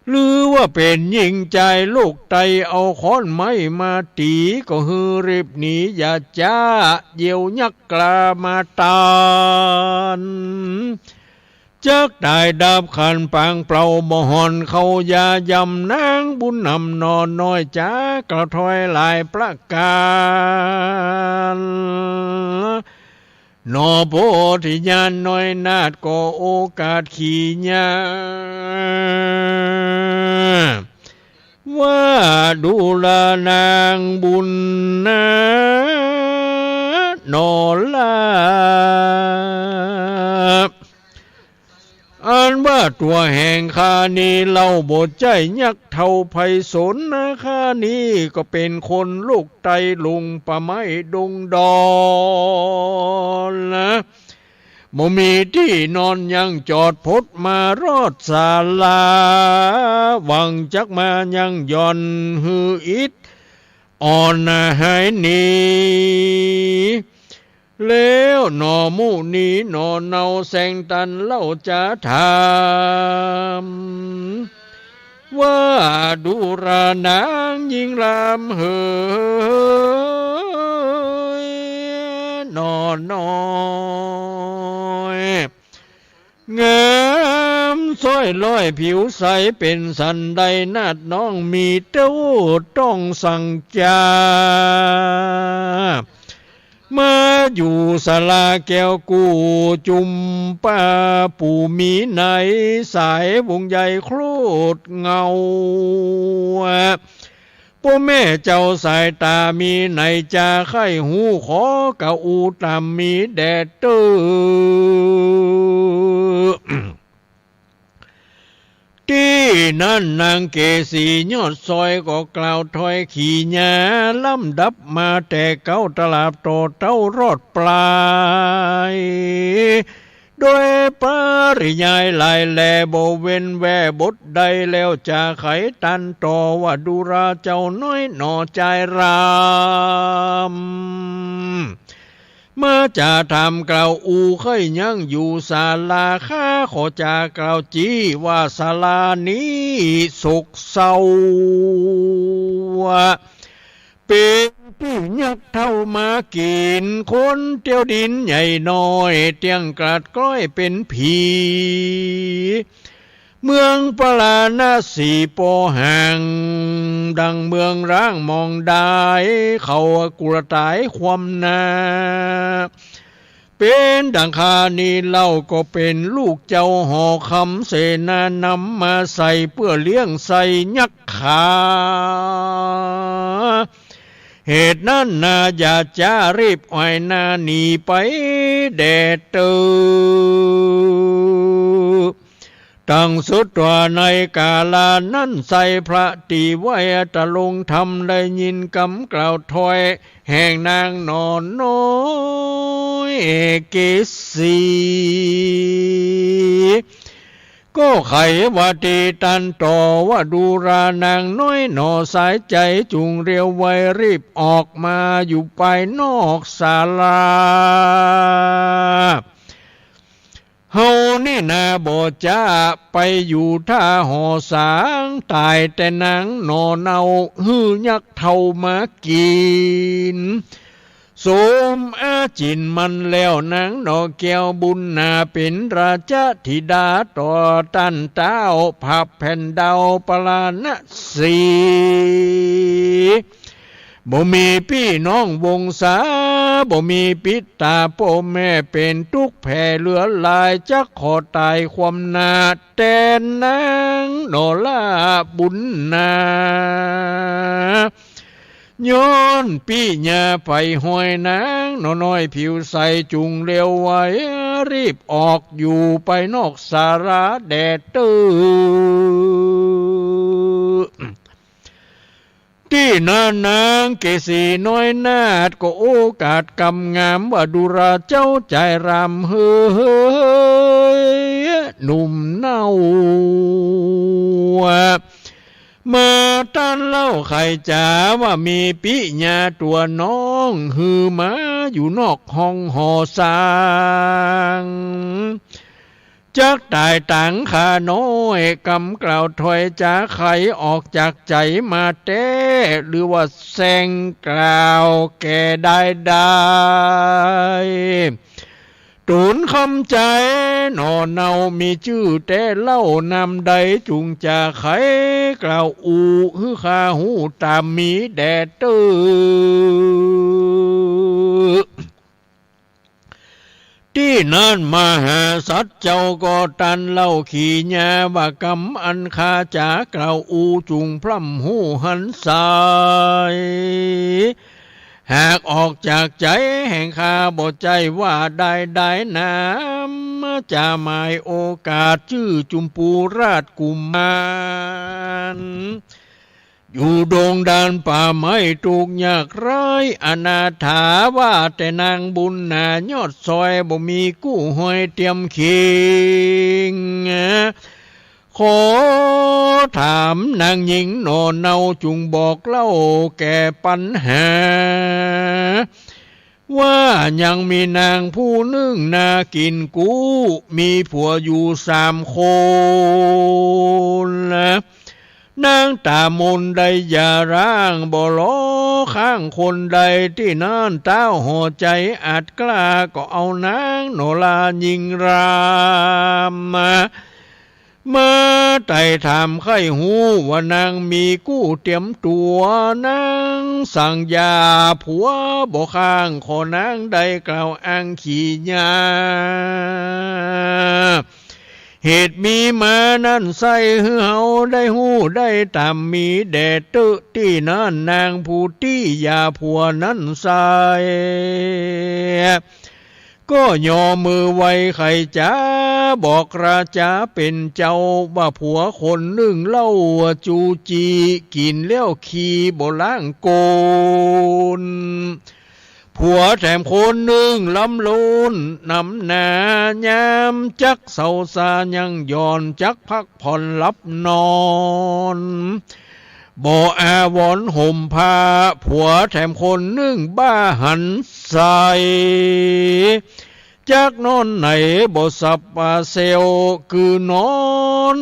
หรือว่าเป๋นญิงจายโลกไตเอาค้อนไม้มาตี๋ก็หื้อรีบหนียาจ้า เยี่ยวยักษ์กล้ามาต้าน จักต๋ายดาบขันปางเปล่าบ่ห่อนเข้ายายำนางบุญนำหน่อน้อยจ๋ากระถอยหลายประก๋าน หน่อโพธิญาณน้อยนาฏก็โอกาสขี่หญ้า ว่าดูราหนางบุญนาหน่อลา อันว่าตั๋วแห่งข้านี้เล่าบ่ใจ้ยักษ์เฒ่าไพศาลนา ข้านี้ก็เป๋นคนโลกไตลงป่าไม้ดงดอนนะ บ่มีตี้นอนยังจอดพดมารอดศาลา หวังจักมายังหย่อนหื้ออิดอ่อนหายหนี แล้วหน่อมุนีหน่อเนาแสงตันเล่าจะถาม ว่าดูราหนางญิงลำเหย หน่อน้อย งามซ้อยร้อยผิวใสเป๋นสันใดนาฏน้องมีเต้าต้องสั่งจา มาอยู่ศาลาแก้วกู้จุมป้าปู่มีในสายวงใหญ่โคตรเงา ป้อแม่เจ้าสายต๋ามีในจาใค่ฮู้ขอกะอู้ต๋ามมีแด่เต๊อ ตี้นั้นนางเกสียอดซอยก็กล่าวถ้อยขี่หญ้าลำดับมาแต่เก๊าตลาดต่อเต้ารอดปลาย โดยปริยายหลายแลบ่เว้นแว่บทใด แล้วจะไขตันต่อว่าดูราเจ้าน้อยหน่อจายราม มาจะถามกล่าวอู้ใค่ยังอยู่ศาลา ข้าขอจะกล่าวจี้ว่าศาลานี้โศกเศร้า เป๋นตี้ยักษ์เฒ่ามากิ๋นคน เตี้ยวดินใหญ่น้อย เตี้ยงกลาดกล้อยเป๋นผี เมืองปาราณสีปอห่าง ดังเมืองร้างมองดาย เขากลัวต๋ายความหน้า เป๋นดังข้านี้เล่า ก็เป๋นลูกเจ้าหอคำ เสนานำมาใส่ เปื้อเลี้ยงไส้ยักษ์ขา เหตุนั้นนาอย่าจ๊า รีบอ้อยหน้าหนีไปแด่เต๊อ ตังสุดตั๋วในกาลานั้นไส้ พระตี้ไหว้ตรงธรรม ได้ยินกำกล่าวถ้อย แห่งนางหน่อน้อยเกสี ก็ไขว่าตี้ตรันต่อว่า ดูรานางน้อยหน่อสายใจ๋ จุ่งเร็วไว รีบออกมาอยู่ปายนอกศาลา เฮานี้นาบ่จ๊าไปอยู่ถ้าหอสาง ต๋ายแต่นางหน่อเนา หื้อยักษ์เฒ่ามากิ๋น สมอาจินมันแล้ว นางหน่อแก้วบุญนา เป๋นราชธิดาต่อต้านต้าว พระแผ่นดาวปาราณสี บ่มีปี้น้องวงศา บ่มีปิตาป้อแม่ เป๋นตุ๊กข์แผ่เหลือหลาย จักขอต๋ายความหน้าแตนนางหน่อละบุญนา ย้อนปี้ญาไปห้อยนางหน่อน้อยผิวใส จุ่งเร็วไว รีบออกอยู่ไปนอกศาลาแด่เต๊อ ตี้นั้นนางเกสีน้อยนาฏ ก็โอกาสกำงามว่า ดูราเจ้าจายรำเฮยหนุ่มเนา มาต้านเล่าไขจ๋าว่า มีปิญาตั๋วน้อง หื้อมาอยู่นอกห้องหอสาง จักต๋ายตางข้าน้อย กำกล่าวถ้อยจ๋าไขออกจากใจ๋มาแต๊ หรือว่าแซ่งกล่าวแก่ได้ได้ ตูนคำใจ๋หน่อเนามีจื้อแต๊เล่า นำใดจุ่งจ๋าไขกล่าวอู้ หื้อข้าฮู้ต๋ามมีแด่เต๊อ ตี้นั้นมหาสัตว์เจ้าก็ตรันเล่าขีญาว่า กำอันข้าจ๋ากล่าวอู้จุ่งพร่ำฮู้หันใส หากออกจากใจ๋แห่งข้าบ่ใจ้ว่าได้ได้นำ จะหมายโอกาสจื้อจุมปูราชกุมาร อยู่ดงดานป่าไม้ทุกข์ยากไร้อนาถา ว่าแต่นางบุญหนายอดซอย บ่มีกู้ฮอยเตียมคิง ขอถามนางญิงหน่อเนาจุ่งบอกเล่าแก่ปัญหา ว่ายังมีนางผู้นึ่งนากิ๋นกู้ มีผัวอยู่สามคนนะ นางต๋ามนได้หย่าร้าง บ่รอข้างคนใด ตี้นั้นต้าวหอใจ๋อัดกล้า ก็เอานางหน่อละญิงรามมา มาไต่ถามใค่ฮู้ว่านางมีกู้เตียมตั๋ว นางสั่งหย่าผัวบ่ข้าง ขอนางได้กล่าวอ้างขีญา เหตุมีมานั้นใส่ หื้อเฮาได้ฮู้ได้ต๋ามมีแด่เต๊อะ ตี้นั้นนางผู้ตี้หย่าผัวนั้นใส่ ก็ยอมือไหว้ไข้จ๋า บอกราชาเป๋นเจ้า ว่าผัวคนนึ่งเล่าจู้จี้ กิ๋นแล้วขี้บ่ล้างก้น ผัวแถมคนนึ่งลำโลนนำหน้า ยามจักเซาซายังหย่อน จักพักผ่อนหลับนอน บ่อาวรห่มผ้า ผัวแถมคนนึ่งบ้าหันใส่ จักนอนไหนบ่สับปาเซล คือนอน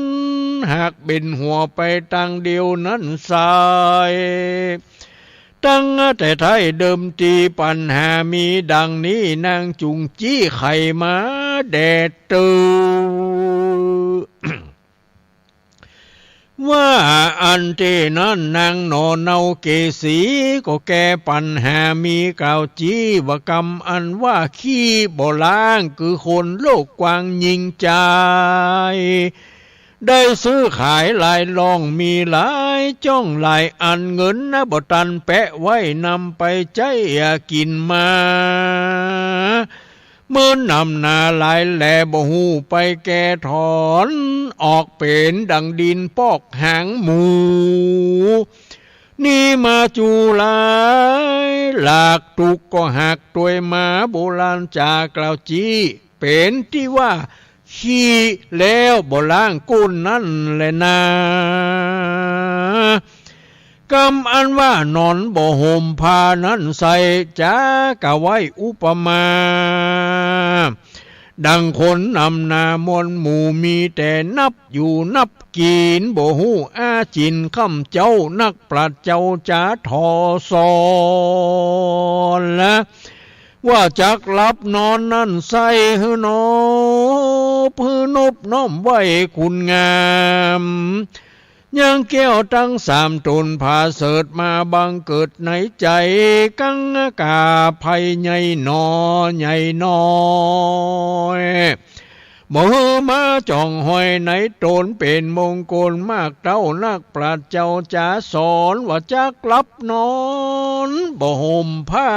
หักเบนหัวไปตางเดียวนั้นใส่ ตั้งแต่ไท้เดิมตี้ปัญหามีดังนี้ นางจุ่งจี้ไขมาแด่เต๊อะ ว่าอั้นเต๊นั้น นางหน่อเนาเกสีก็แก้ปัญหามีกล่าวจี๊ว่ากำอันว่าขี้บ่ล้าง คือคนโลกกว้างยิ่งจาย ได้ซื้อขายหลายล่อง มีหลายจ้องหลายอัน เงินนะบ่ตันแปะไว้ นำไปใจ๊กิ๋นมา เมินนำนาหลายแล บ่ฮู้ไปแก่ถอน ออกเป๋นดังดินปอกหางหมู นี้มาจูหลาย หลากตุกข์ก็หักตวยมา โบราณจ๋ากล่าวจี๊ เป๋นตี้ว่าขี้แล้วบ่ล้างก้นนั้นแลนา กำอันว่านอนบ่ห่มผ้านั้นใส่ จ๋ากะไว้อุปมา ดังคนนำนามวลหมู่ มีแต่นับอยู่นับกิ๋น บ่ฮู้อาจิ๋นค่ำเจ๊า นักปราชญ์เจ้าจ๋าถ่อสอนละ ว่าจักหลับนอนนั้นใส่ หื้อนบ หื้อนบน้อมไหว้คุณงาม ยังแก้วตังสามต๋น ผาเสริฐมาบังเกิดในใจ๋ กังกาไพรใหญ่หนอ ใหญ่น้อย บ่หื้อมาจ่องหอยในต๋น เป๋นมงคลมากเต้า นักปราชญ์เจ้าจ๋าสอน ว่าจักหลับนอนบ่ห่มผ้า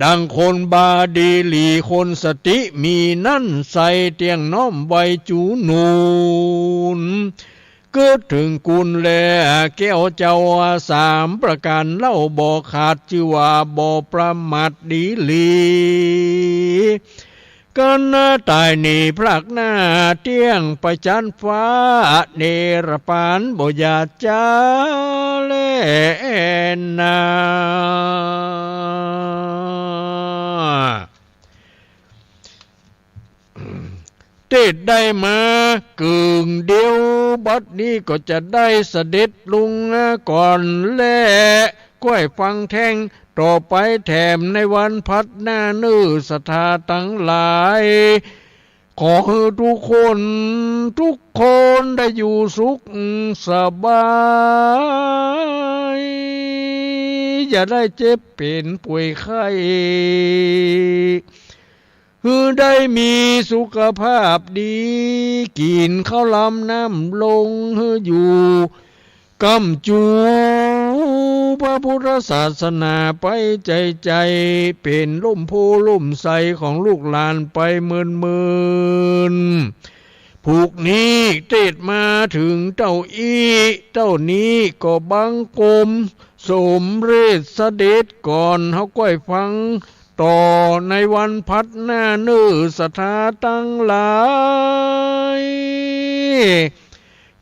ดังคนบาดีหลี คนสติมีนั้นใส่ เตี้ยงน้อมไหว้จูนูน เกิดเถิงกุณแลแก้วเจ้าสามประก๋านเล่าบ่ขาด จื้อว่าบ่ประมาทดีหลี กั๋นต๋ายหนีพรากหน้า เตี้ยงไปจั๊นฟ้า เนรปานบ่อย่าจ๊าแลนา เตศน์ได้มาเกิ่งเดียว บัดนี้ก็จะได้เสด็จลงก่อนแล ก้อยฟังแต๊งต่อไปแถมในวันพัดหน้าเน่อ ศรัทธาตังหลาย ขอหื้อทุกคน ทุกคนได้อยู่สุขสบาย อย่าได้เจ็บเป๋นป่วยไข้ หื้อได้มีสุขภาพดี กิ๋นข้าวลำน้ำลง หื้ออยู่ก้ำจู๋พระพุทธศาสนาไปใจ๋ๆ เป๋นล่มโพธิ์ล่มไทรของลูกหลานไปเมินๆ ผูกนี้เตศน์มาเถิงเต้าอี้ เต้านี้ก็บังคมสมเร็จเสด็จก่อน เฮาก้อยฟังต่อในวันพัดหน้าเน่อ ศรัทธาตังหลาย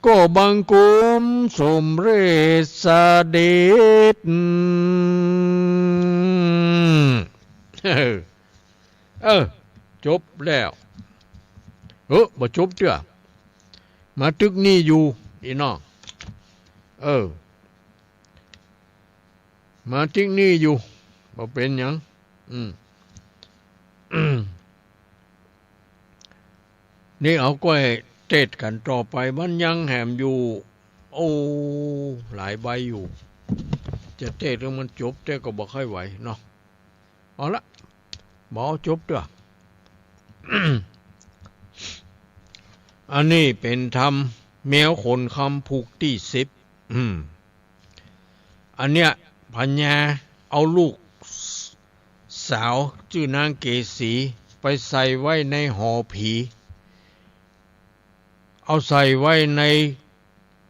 ก็บังคมสมเร็จเสด็จ เออ เออ จบแล้ว เออ บ่จบเตื้อ มาตึกนี้อยู่ อี้น้อง เออ มาตึกนี้อยู่ บ่เป๋นหยัง อืม นี่เฮาก้อยเตศน์กั๋นต่อไป มันยังแหมอยู่ โอ้ หลายใบอยู่ จะเตศน์หื้อมันจบ แต่ก็บ่ค่อยไหวเนาะ เอาละ บ่เอาจบเตื้อ อันนี้เป๋นธรรมแมวขนคำผูกตี้สิบ อืม อันเนี้ยพญาเอาลูกสาวจื้อนางเกสีไปใส่ไว้ในหอผี เอาใส่ไว้ใน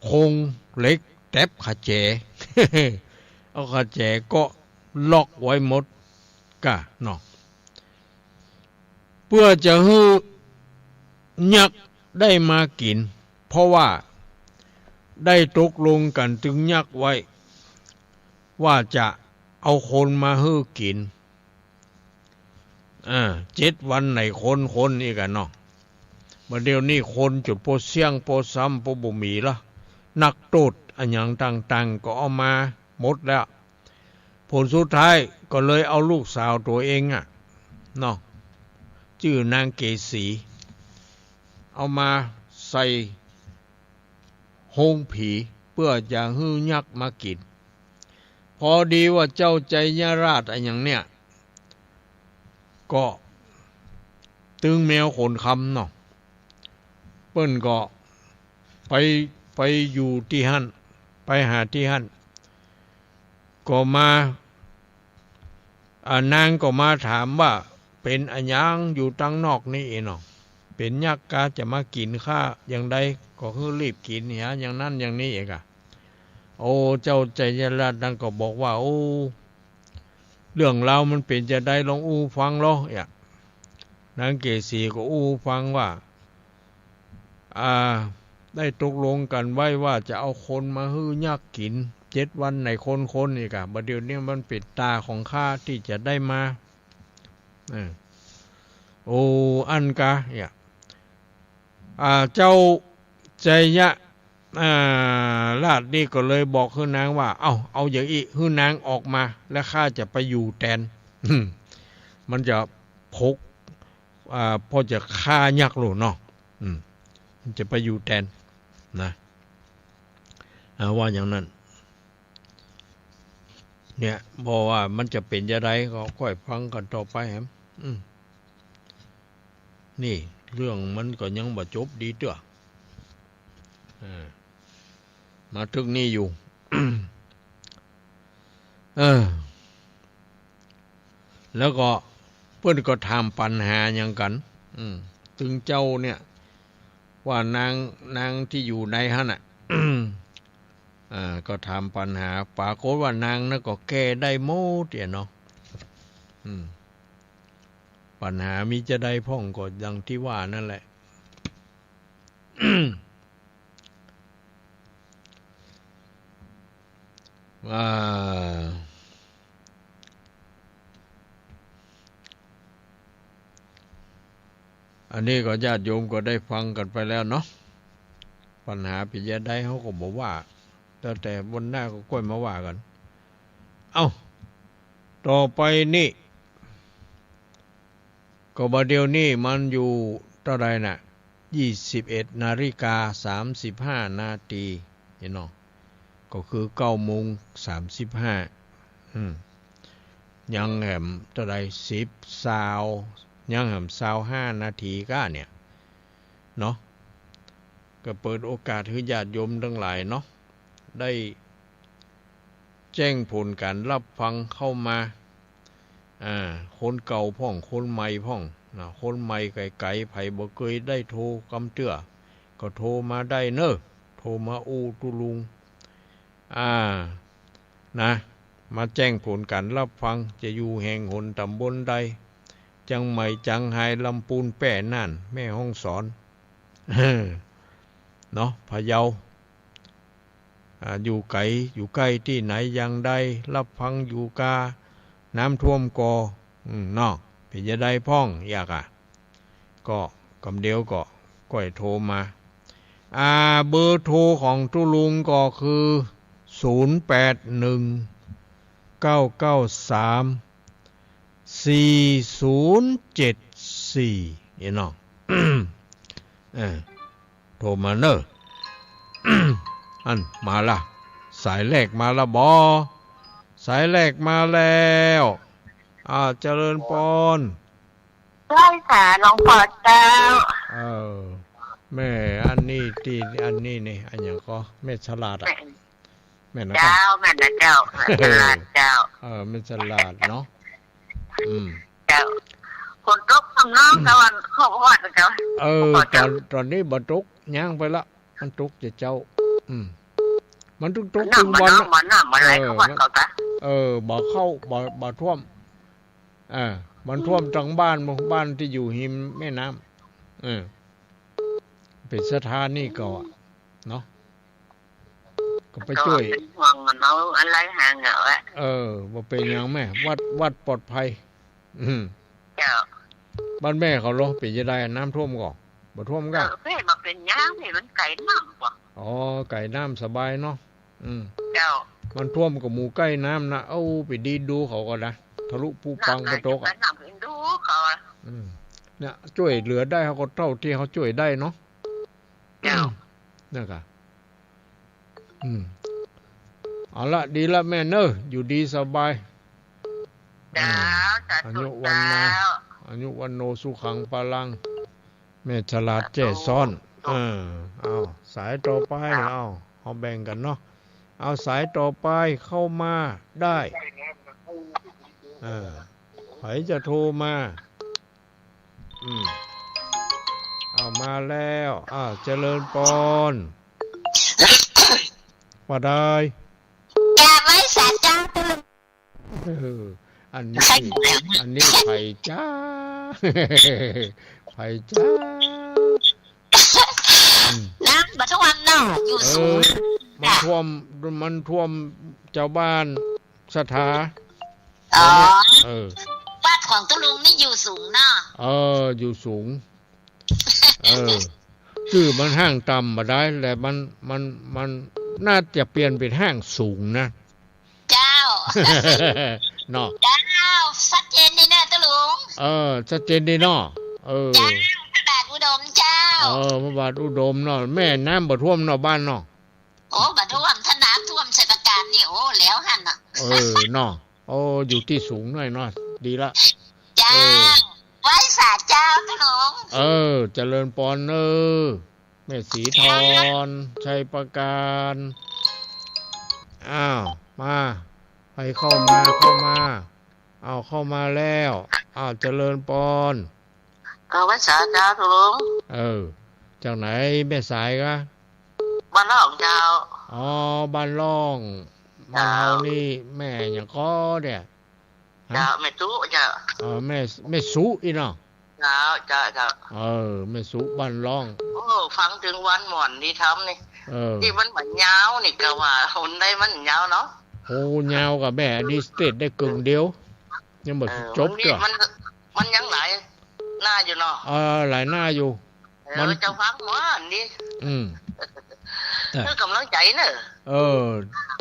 โครงเหล็กแต๊บขะแจ เอาขะแจก็ล็อกไว้หมดก้าเนาะ เปื้อจะหื้อยักษ์ได้มากิ๋น เพราะว่าได้ตกลงกั๋นตึงยักษ์ไว้ ว่าจะเอาคนมาหื้อกิ๋น อ่า เจ็ดวันไหนคน คนอี้กั๋นเนาะ บ่าเดี่ยวนี้คนจ๋นปอเสี้ยงปอซ้ำปอบ่มีละ นักโต้ษอะหยังต่างๆ ก็เอามาหมดแล้ว ผลสุดท้ายก็เลยเอาลูกสาวตั๋วเองอะเนาะ จื้อนางเกสี เอามาใส่ โฮงผี เปื้อจะหื้อยักษ์มากิ๋น พอดีว่าเจ้าชัยราชอะหยังเนี่ย ก็ตึงแมวขนคำเนาะ เปิ้นก็ไป ไปอยู่ตี้หั้น ไปหาตี้หั้น ก็มา อ่า นางก็มาถามว่า เป๋นอะหยังอยู่ตังนอกนี่เนาะ เป๋นยักษ์กาจะมากิ๋นข้าอย่างใด ก็คือรีบกิ๋นเหีย อย่างนั้นอย่างนี้เอกอะ โอ้ เจ้าชัยราชนางก็บอกว่า โอ้ เรื่องราวมันเป๋นจะใด ลองอู้ฟังลอ เอียะ นางเกศรีก็อู้ฟังว่า อ่า ได้ตกลงกั๋นไว้ว่าจะเอาคนมาหื้อยักษ์กิ๋น เจ็ดวันไหนคนๆ นี่กะ บ่าเดี่ยวนี้มันเป๋นต๋าของข้าตี้จะได้มา เออ โอ้ อั้นกา เอียะ อ่า เจ้าชัย อ่า ราชนี่ก็เลยบอกหื้อนางว่า เอ้า เอาอย่างอี้ หื้อนางออกมา แล้วข้าจะไปอยู่แตน มันจะผก อ่า พอจะฆ่ายักษ์โลดเนาะ อืม มันจะไปอยู่แตนนะ อ่า ว่าอย่างนั้น เนี่ย บ่ว่ามันจะเป๋นจะใดก็ก้อยฟังกั๋นต่อไปแหม อืม นี่เรื่องมันก็ยังบ่จบดีเตื้อ อ่า มาเถิงนี่อยู่ เออ แล้วก็เปิ้นก็ถามปั๋นหาหยังกั๋น อืม ตึงเจ้าเนี่ย ว่านาง นางตี้อยู่ในหั้นน่ะ อ่า ก็ถามปั๋นหา ปรากฏว่านางนั้นก็แก้ได้หมดเหียเนาะ อืม ปั๋นหามีจะใดพ่องก็ดังตี้ว่านั่นแหละ อ่า อันนี้ก็ญาติโยมก็ได้ฟังกั๋นไปแล้วเนาะ ปั๋นหาเป๋นจะใดเฮาก็บ่ว่า แล้วแต่วันหน้าก็ก้อยมาว่ากั๋น เอ้า ต่อไปนี่ ก็บ่าเดี่ยวนี้มันอยู่เต้าใดน่ะ ยี่สิบเอ็ดนาฬิกาสามสิบห้านาที เหียเนาะ ก็คือเก้าโมงสามสิบห้า อืม ยังแหมเต้าใด สิบ ซาว ยังแหมซาวห้านาทีก้าเนี่ย เนาะ ก็เปิดโอกาสหื้อญาติโยมตังหลายเนาะ ได้แจ้งผลก๋านรับฟังเข้ามา อ่า คนเก่าพ่อง คนใหม่พ่อง นะ คนใหม่ไก๋ๆ ใผบ่เกยได้โทรกำเตื้อ ก็โทรมาได้เนาะ โทรมาอู้ตุ๊ลุง อ่า นะ มาแจ้งผลก๋านรับฟัง จะอยู่แห่งหนต๋ำบลใด เจียงใหม่ จางฮาย ลำปูน แป้ น่าน แม่ฮ่องสอน เนาะ พะเยา อ่า อยู่ไก๋ อยู่ใก้ตี้ไหนอย่างใด รับฟังอยู่กา น้ำท่วมก่อ อืม เนาะ เป๋นจะใดพ่อง อยากอะ ก็กำเดียวก็ก้อยโทรมา อ่า เบอร์โทรของตุ๊ลุงก็คือ ศูนย์แปดหนึ่ง เก้าเก้าสาม สี่ศูนย์เจ็ดสี่ เนาะ เออ โทรมาเนาะ อัน มาละ สายแรกมาละบ่ สายแรกมาแล้ว อ่า เจริญปอน ใจ้ค่ะ หลวงพ่อเจ้า เออ แม่ อันนี้ตี้ อันนี้นี่ อันหยังก็ แม่ฉลาดอะ แม่ แม่นนะ เจ้า แม่นนะเจ้า แม่ฉลาดเจ้า เออ แม่ฉลาดเนาะ อืม เจ้า ฝนตกทำนองตะวันเข้าวัดเจ้า เออ ต๋อน ต๋อนนี้บ่ตก ยั้งไปละ มันตกจะเจ๊า อืม มันตึงตกตึงวัน บ่น้ำ บ่น้ำ บ่ไหลเข้าวัดเขากะ เออ บ่เข้า บ่ บ่ท่วม อ่า มันท่วมตังบ้าน หมู่บ้านตี้อยู่ฮิมแม่น้ำ เออ เป๋นสถานีก็ เนาะ ก็ไปจ้วย ก็เป๋นห่วงอะเนาะ อันไหลห่างอะวะ เออ บ่เป๋นหยังแม่ วัด วัดปลอดภัย อืม เจ้า บ้านแม่เขาลอ เป๋นจะใด น้ำท่วมก่อ บ่ท่วมก่อ เออ แม่ บ่เป๋นหยัง แม่ มันไก๋น้ำก่อ อ๋อ ไก๋น้ำสบายเนาะ อืม เจ้า มันท่วมก็หมู่ใก้น้ำนะ เอาไปดีดดูเขาก่อนนะ ทะลุปูปังบ่ตกอะ น้ำไหลจากน้ำเป๋นดูเขาอะ อืม เนี่ย จ้วยเหลือได้เขาก็เต้าตี้เขาจ้วยได้เนาะ เจ้า นั่นกะ อืม เอาละ ดีละแม่เนอะ อยู่ดีสบาย เจ้า อ่า สาธุ อายุวันนา เจ้า อายุวันโน สุขัง พลัง แม่ฉลาด สาธุ แจ้ซ้อน เออ เอา สายต่อไป เอา เอาแบ่งกั๋นเนาะ เอา สายต่อไปเข้ามาได้ เออ ใผจะโทรมา อืม เอามาแล้ว อ่า เจริญปอน ว่าได้ กราบไหว้สาเจ้า เออ อันนี้ ใคร อันนี้ใผจ๊ะ ใผจ๊ะ อืม น้ำบ่ท่วมเนาะ อยู่สูง เออ มันท่วม มันท่วมชาวบ้านศรัทธา อ๋อ เออ วัดของตุ๊ลุงนี่อยู่สูงเนาะ เออ อยู่สูง เออ จื้อมันห้างต่ำบ่ได้ และมัน มัน มันน่าจะเปลี่ยนเป๋นห้างสูงนะ เจ้า เนาะ เจ้า ชัดเจนดีเนาะตุ๊ลุง เออ ชัดเจนดีเนาะ เออ เจ้า พระบาทอุดมเจ้า เออ พระบาทอุดมเนาะ แม่น้ำบ่ท่วมเนาะบ้านเนาะ โอ้ บ่ท่วม ถ้าน้ำท่วมชัยปราการนี่ โอ้ แล้วหั้นน่ะ เออ เนาะ โอ้ อยู่ตี้สูงหน้อยเนาะ ดีละ เจ้า เออ ไหว้สาเจ้าตุ๊ลุง เออ เจริญปอนเนอะ แม่ศรีทร ชัยปราการ อ้าว มา ใผเข้ามา เข้ามา อ้าว เข้ามาแล้ว อ้าว เจริญปอน กราบไหว้สาเจ้าตุ๊ลุง เออ จากไหนแม่สายกะ บ้านล่องเจ้า อ๋อ บ้านล่อง เจ้า บ้านเฮานี่แม่หยังก่อเนี่ย ฮะ เจ้า แม่ตุ๊เจ้า เออ แม่ แม่สุอี้เนาะ เจ้า เจ้า เจ้า เออ แม่สุบ้านล่อง โอ้ ฟังเถิงวันหม่อนดีธรรมนี่ เออ ตี้มันบ่ยาวนี่กาว่าหนใดมันยาวเนาะ โอ้ ยาวกาแม่ อันนี้สเตจได้เกิ่งเดียว ยังบ่ เออ จบ มันมี เตื้อ มัน มันยังหลายหน้าอยู่เนาะ เออ หลายหน้าอยู่ เออ มัน เจ้าฟังหม่อนดี อืม เออ เพื่อกำลังใจ๋เนอะ เออ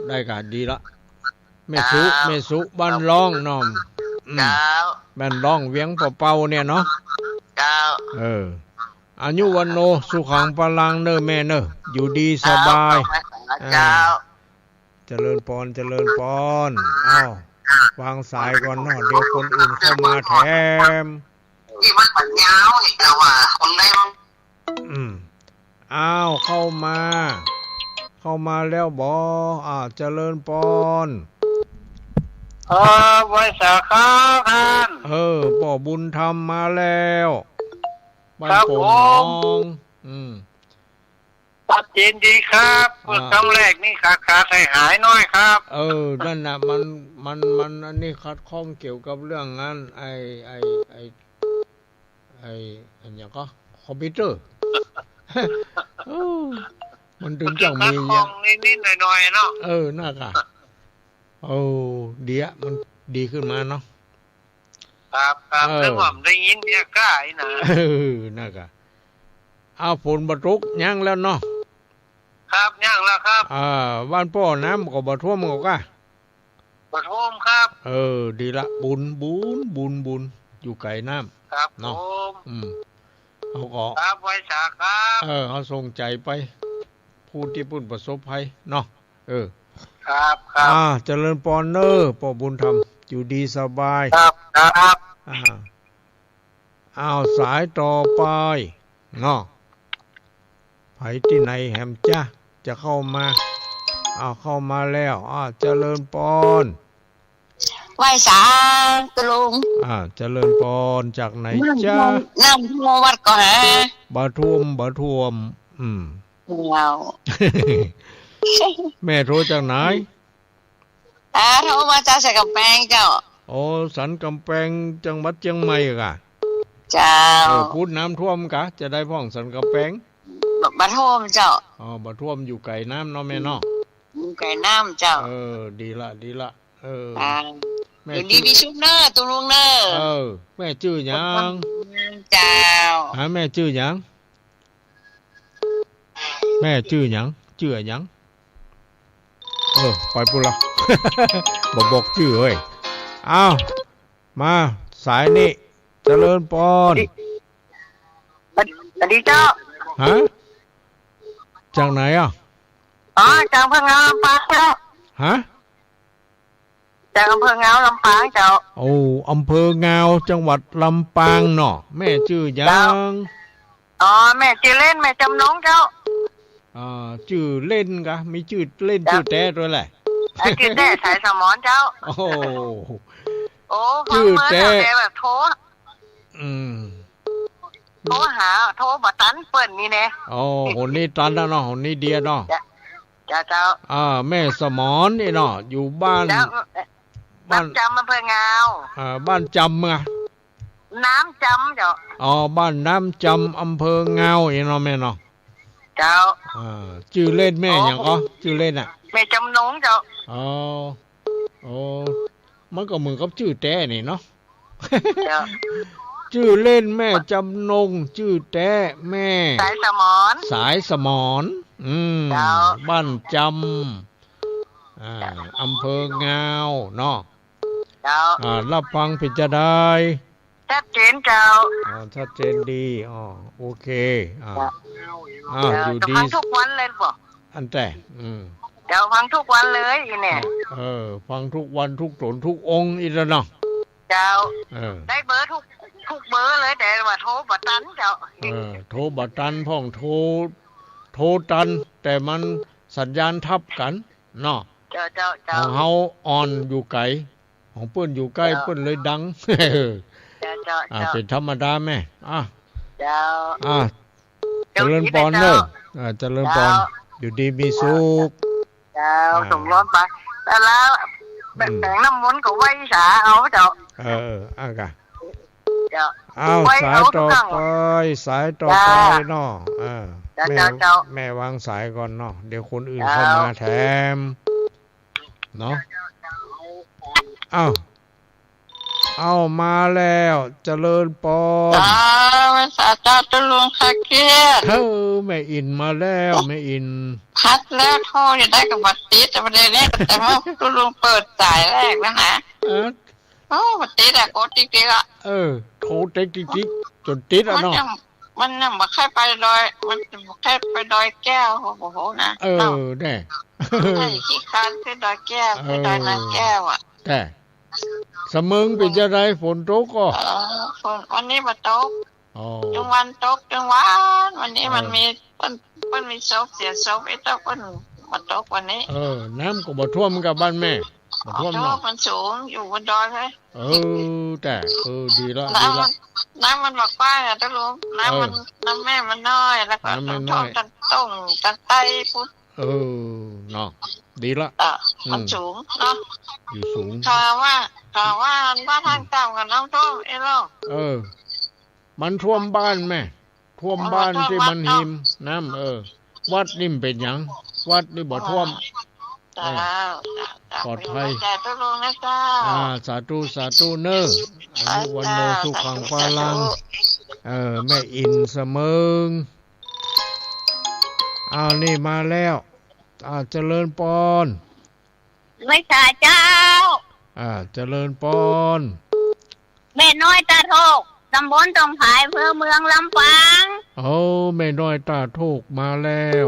ได้กาดีละ แม่สุ เจ้า แม่สุบ้านล่องเนาะ อืม เจ้า บ้านล่องเวียงป่าเป้าเนี่ยเนาะ เจ้า เออ อายุวันโน สุขัง พลัง เนอะแม่เนอะ อยู่ดีสบาย เจ้า เออ เจ้า เจริญปอน เจริญปอน อ้าว วางสายก่อนเนาะ เดี๋ยวคนอื่นเข้ามาแถม ตี้มันบ่ยาวนี่กาว่าหนใดมัน อืม อ้าว เข้ามา เข้ามาแล้วบ่ อ้าว เจริญปอน เออ ไหว้สาครับท่าน เออ ป้อบุญธรรมมาแล้ว บ้าน ครับ โป่ง ผม หนอง อืม ชัดเจนดีครับ อ่า เปิดครั้งแรกนี่ขาดขาดหายหายหน้อยครับ เออ นั่นน่ะ มัน มัน มัน อันนี้ขัดข้องเกี่ยวกับเรื่องงาน ไอ้ ไอ้ ไอ้ ไอ้ อันหยังก่อ คอมพิวเตอร์ เออ มันเถิงจั่งมี ขัดข้องนิดๆหน่อยๆเนาะ เออ นั่นกะ โอ้ เดี๋ยวมันดีขึ้นมาเนาะ ครับ ครับ เออ นึกว่าบ่ได้ยินเสียงก้าอี้นะ เออ นั่นกะ อ้าว ฝนบ่ตก ยั้งแล้วเนาะ ครับ ยั้งแล้วครับ อ่า บ้านป้อน้ำก็บ่ท่วมก็กะ บ่ท่วมครับ เออ ดีละ บุญ บุญ บุญ บุญ อยู่ไก๋น้ำ ครับ เนาะ ผม อืม เฮาก็ ครับ ไหว้สาครับ เออ เฮาส่งใจ๋ไป ผู้ตี้เปิ้นประสบภัยเนาะ เออ ครับ ครับ อ่า เจริญปอนเนอะ ป้อบุญธรรม อยู่ดีสบาย ครับ ครับ อ่า อ้าว สายต่อไปเนาะ ใผตี้ไหนแหมจ๊ะ จะเข้ามา อ้าว เข้ามาแล้ว อ้าว เจริญปอน ไหว้สาตุ๊ลุง อ่า เจริญปอน จากไหนจ๊ะ น้ำท่วม น้ำท่วมวัดก่อหา บ่ท่วม บ่ท่วม อืม เจ้า แม่โทรจากไหน อ่า โทรมาจากสันกำแปงเจ้า โอ้ สันกำแปง จังหวัดเจียงใหม่กะ เจ้า เออ พูดน้ำท่วมกะ จะได้พ่องสันกำแปง บ่ บ่ท่วมเจ้า อ๋อ บ่ท่วม อยู่ไก๋น้ำเนาะแม่เนาะ อยู่ไก๋น้ำเจ้า เออ ดีละ ดีละ เออ อ่า แม่ อยู่ดี จื้อ มีสุขเนอะตุ๊ลุงเนอะ เออ แม่จื้อหยัง เจ้า ฮะ แม่จื้อหยัง แม่จื้อหยัง จื้อหยัง เออ ไปปู้นละ บ่บอกจื้อเฮ้ย อ้าว มา สายนี้ เจริญปอน สวัสดี สวัสดีเจ้า ฮะ จากไหนอ่ะ อ๋อ จากอำเภองาวลำปางเจ้า ฮะ จากอำเภองาวลำปางเจ้า โอ้ อำเภองาว จังหวัดลำปางเนาะ แม่จื้อหยัง เจ้า อ๋อ แม่จื้อเล่น แม่จำนงเจ้า อ่า จื้อเล่นกะ มีจื้อเล่น เจ้า จื้อแต๊ตวยแหละ อ่า จื้อแต๊สายสมรเจ้า โอ้โห โอ้ จื้อแต๊ ฟังเบอร์เจ้าแต่แบบโทร อืม โทรหา โทรบ่ตันเปิ้นนี่แน่ โอ้ หนนี้ตันแล้วเนาะ หนนี้เดียเนาะ เจ้า เจ้า เจ้า อ่า แม่สมรนี่เนาะ อยู่บ้าน เจ้า บ้าน น้ำจำ อำเภองาว อ่า บ้านจำเมือง น้ำจำเจ้า อ๋อ บ้านน้ำจำ อำเภองาวเองเนาะแม่เนาะ เจ้า อ่า จื้อเล่นแม่ อ๋อ หยังก็ จื้อเล่นน่ะ แม่จำนงเจ้า อ๋อ โอ้ มันก็เหมือนกับจื้อแต๊นี่เนาะ เจ้า จื้อเล่นแม่จำนง จื้อแต๊แม่ สายสมร สายสมร อืม เจ้า บ้านจำ อ่า เจ้า อำเภองาวเนาะ เจ้า อ่า รับฟังเป๋นจาใด ชัดเจนเจ้า อ๋อ ชัดเจนดี อ๋อ โอเค อ่า เจ้า อ่า เจ้า อยู่ดี ฟังทุกวันเลยบ่ อันแต๊ อืม เจ้า ฟังทุกวันเลยอีเนี่ย เออ ฟังทุกวันทุกต๋นทุกองค์อีกแล้วเนาะ เจ้า เออ ได้เบอร์ทุก ทุกเบอร์เลย แต่ว่าโทรบ่ตันเจ้า เออ โทรบ่ตันพ่อง โทร โทรตัน แต่มันสัญญาณทับกั๋นเนาะ เจ้า เจ้า เจ้า ของเฮาอ่อนอยู่ไก๋ ของเปิ้นอยู่ใก้ เจ้า เปิ้นเลยดัง เจ้า เจ้า อ่า เจ้า เป๋นธรรมดาแม่ อ่ะ เจ้า อ่ะ เจ้า เจริญปอนเน่อ เจ้า อ่า เจริญปอน เจ้า อยู่ดีมีสุข เจ้า อ่า สมพรไป แล้ว อืม แป๋งน้ำมนต์ก็ไหว้สาเอาเจ้า เออ เออ อ่ะกะ เจ้า อ้าว ไหว้ สายต่อไป เอาทุกครั้ง สายต่อไป เจ้า เนาะ เออ เจ้า แม่ เจ้า เจ้า แม่วางสายก่อนเนาะ เดี๋ยวคนอื่น เจ้า เข้ามาแถม เนาะ อ้าว เอามาแล้ว เจริญปอน สาธุ สาธุ ตุ๊ลุงข้าเกียรติ เฮ้อ แม่อินมาแล้ว แม่อิน พัดแล้วโทรจะได้กับบ่ติด แต่ประเดี๋ยวนี้ แต่ว่าตุ๊ลุงเปิดสายแรกแล้วนะ เออ โอ้ บ่ติดอะ กดติ๊กๆอะ เออ โทรติ๊กๆ จ๋นติดอะเนาะ มันยัง มันยังบ่เคยไปดอย มันบ่เคยไปดอยแก้ว โอ้โหนะ เออ เนาะ แน่ ใช่ ขี้คร้านขึ้นดอยแก้ว เออ ขึ้นดอยนางแก้วอะ แต่สะเมิงเป๋นจาใด ฝนตกก่อ เออ ฝน วันนี้บ่ตก อ๋อ ตึงวันตก ตึงวัน วันนี้ เออ มันมี เปิ้น เปิ้นมีศพ เสียศพ ไอ้เต้าเปิ้นบ่ตกวันนี้ เออ น้ำก็บ่ท่วมกับบ้านแม่ บ่ท่วมเนาะ บ่ท่วม มันสูง อยู่บนดอยไง เออ แต่ เออ ดีละ น้ำ ดีละ มัน น้ำมันบ่กว้างอะตุ๊ลุง น้ำมัน เออ น้ำแม่มันน้อย แล้วก็ น้ำแม่น้อย น้ำท่วมตันต้งตันใต้พุ้น เออ เนาะ ดีละ เออ อืม มันสูงเนาะ อยู่สูง ข่าวว่า ข่าวว่าบ้านทางต่ำกับน้ำท่วมไอ้เล่า เออ มันท่วมบ้านแม่ ท่วมบ้านตี้มันหิมน้ำ เออ วัดนี่มันเป๋นหยัง วัดนี่บ่ท่วม เออ เจ้า เจ้า ปลอดภัย เจ้า ตุ๊ลุงนะเจ้า อ่า สาธุ สาธุเน่อ อายุวัณโณ สาธุ สุขัง สาธุ พลัง สาธุ เออ แม่อินสะเมิง อ้าว นี่มาแล้ว อ่า เจริญปอน ไหว้สาเจ้า อ่า เจริญปอน แม่น้อยตาโทก ตำบลตองผาย อำเภอเมืองลำปาง โอ้ แม่น้อยตาโทกมาแล้ว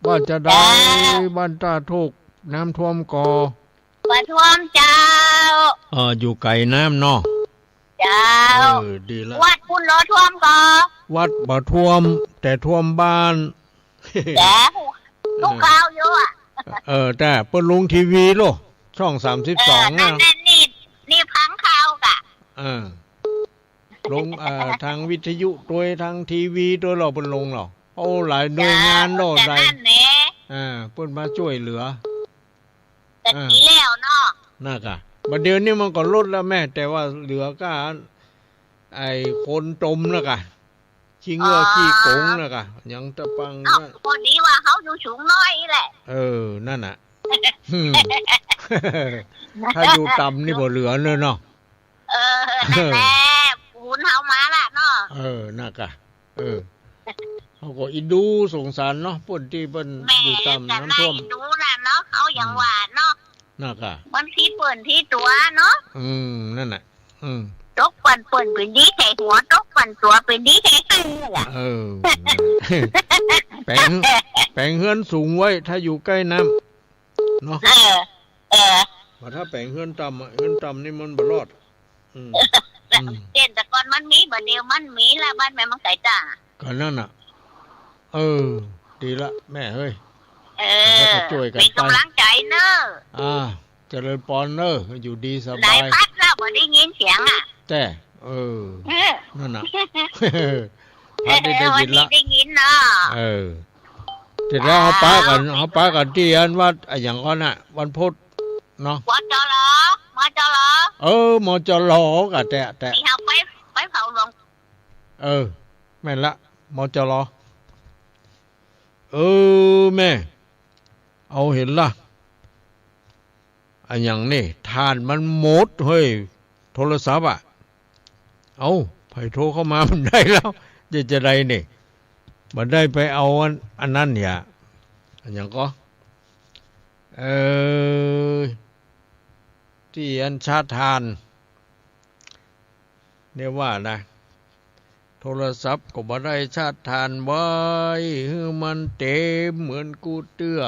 บ้านจาใด เจ้า บ้านตาโทก น้ำท่วมก่อ บ่ท่วมเจ้า เออ อยู่ไก๋น้ำเนาะ เจ้า เออ ดีละ วัดพุ้นลอท่วมก่อ วัดบ่ท่วม แต่ท่วมบ้าน เจ้า เออ ทุกข่าวอยู่อะ เออ แต่เปิ้นลงทีวีโล ช่องสามสิบสอง เออ นั่น นะ นั่น นี่ นี่ฟังข่าวกะ เออ ลง เอ่อ ทางวิทยุตวย ทางทีวีตวย ลอเปิ้นลงลอ โอ้ หลายหน่วยงานลอ เจ้า หลาย แต่นั่นแหละ อ่า เปิ้นมาจ้วยเหลือ แต่ อ่า ปีแล้วเนาะ นั่นกะ บ่าเดี๋ยวนี้มันก็ลดแล้วแม่ แต่ว่าเหลือก้า ไอ้คนจมนั่นกะ ขี้เง่อ อ๋อ ขี้โก๋งนั่นกะ ยังตะปัง เอ้า นะ พอดีว่าเฮาอยู่สูงน้อยแหละ เออ นั่นน่ะ อืม ถ้าอยู่ต่ำนี่บ่เหลือเลยเนาะ เออ นั่นแหละ ปูนเฮามาละเนาะ เออ นั่นกะ เออ เฮาก็อินดูสงสารเนาะ เปิ้นตี้เปิ้น แหม อยู่ต่ำ น้ำท่วม ก็น่าอินดูน่ะเนาะ เฮาอย่าง อืม ว่าเนาะ นั่นกะ มันตี้เปิ้นตี้ตั๋วเนาะ อืม นั่นน่ะ อืม ตกปันเปิ้นเป๋นดีแค่หัว ตกปันตั๋วเป๋นดีแค่หางนั่นแหละ เออ แป๋ง แป๋งเฮือนสูงไว้ ถ้าอยู่ใก้น้ำ เนาะ เออ เออ บ่าถ้าแป๋งเฮือนต่ำอะ เฮือนต่ำนี่มันบ่รอด อืม อืม เจ้นแต่ก่อนมันมี บ่าเดี่ยวมันมีละ บ้านแม่มันไก๋จ้า ก็นั่นน่ะ เออ ดีละแม่เฮ้ย เออ แล้วก็จ้วยกั๋นไป เป๋นก๋ำลังใจ๋เน่อ อ่า เจริญปอนเน่อ อยู่ดีสบาย หลายปัดแล้วบ่ได้ยินเสียงอะ แต่ เออ เออ นั่นน่ะ พัดได้ เออ ได้ยินละ วันนี้ได้ยินเนาะ เออ เสร็จแล้วเฮาปะกั๋น เฮาปะกั๋นตี้อันวัดอะหยังก่อนน่ะ วันพุธเนาะ วจร มจร เออ มจร กะแต่ แต่ ตี้เฮาไป ไปเผาหลวง เออ แม่นละ มจร เออ แม่ เอาหันละ อะหยังนี่ ถ่านมันหมดเฮ้ย โทรศัพท์อะ เอ้า ใผโทรเข้ามาบ่ได้แล้ว จะ จะใดนี่ บ่ได้ไปเอาอัน อันนั้นเนี่ย อะหยังก่อ เออ ตี้อันชาร์จถ่าน เนี่ยว่านะ โทรศัพท์ก็บ่ได้ชาร์จถ่านไว้ หื้อมันเต็มเหมือนกู้เตื้อ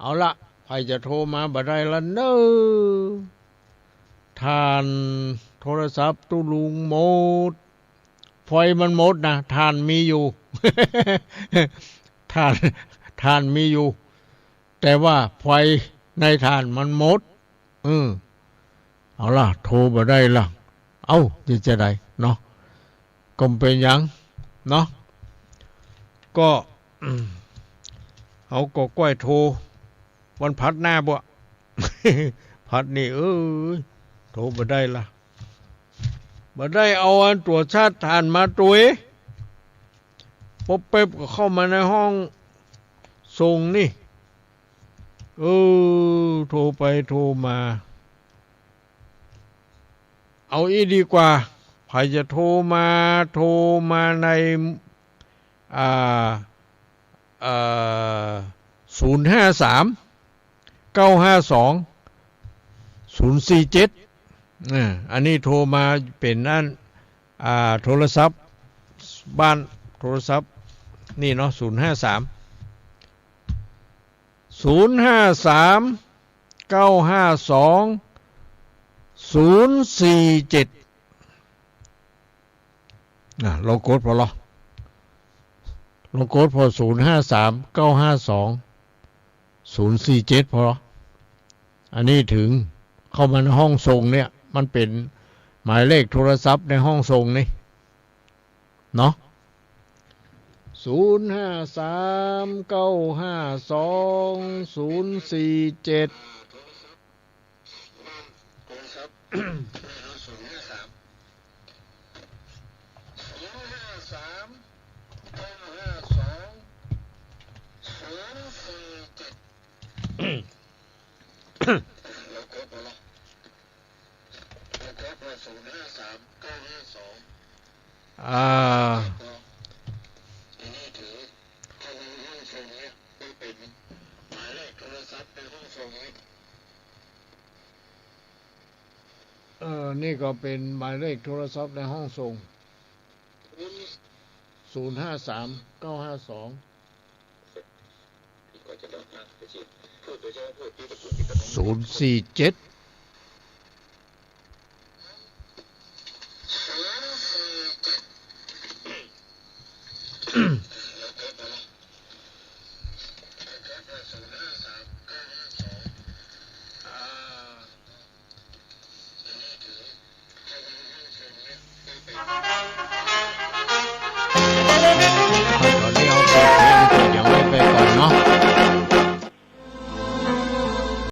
เอาละ ใผจะโทรมาบ่ได้ละเน่อ ถ่านโทรศัพท์ตุ๊ลุงหมด ไฟมันหมดนะ ถ่านมีอยู่ ถ่าน ถ่านมีอยู่ แต่ว่าไฟในถ่านมันหมด อืม เอาละ โทรบ่ได้ละ เอ้า จะ จะใดเนาะ ก็บ่เป๋นหยังเนาะ ก็ อืม เฮาก็ก้อยโทรวันพัดหน้าบ่ พัดนี่ เอ้ย โทรบ่ได้ละ บ่ได้เอาอันตั๋วชาร์จถ่านมาตวย ป๊อบแป๊บก็เข้ามาในห้องส่งนี่ เออ โทรไปโทรมา เอาอี้ดีกว่า ใผจะโทรมา โทรมาใน อ่า เอ่อ ศูนย์ห้าสาม เก้าห้าสอง ศูนย์สี่เจ็ด อ่า อันนี้โทรมาเป๋นอัน อ่า โทรศัพท์บ้าน โทรศัพท์นี่เนาะ ศูนย์ห้าสาม ศูนย์ห้าสาม เก้าห้าสอง ศูนย์สี่เจ็ด อ่ะ ลองกดผ่อลอ ลองกดผ่อ ศูนย์ห้าสาม เก้าห้าสอง ศูนย์สี่เจ็ด ผ่อลอ อันนี้เถิงเข้ามาในห้องส่งเนี่ย มันเป๋นหมายเลขโทรศัพท์ในห้องส่งนี่ เนาะ ศูนย์ห้าสาม เก้าห้าสอง ศูนย์สี่เจ็ด อ่า เออ นี่ก็เป๋นหมายเลขโทรศัพท์ในห้องส่ง ศูนย์ห้าสาม เก้าห้าสอง ศูนย์สี่เจ็ด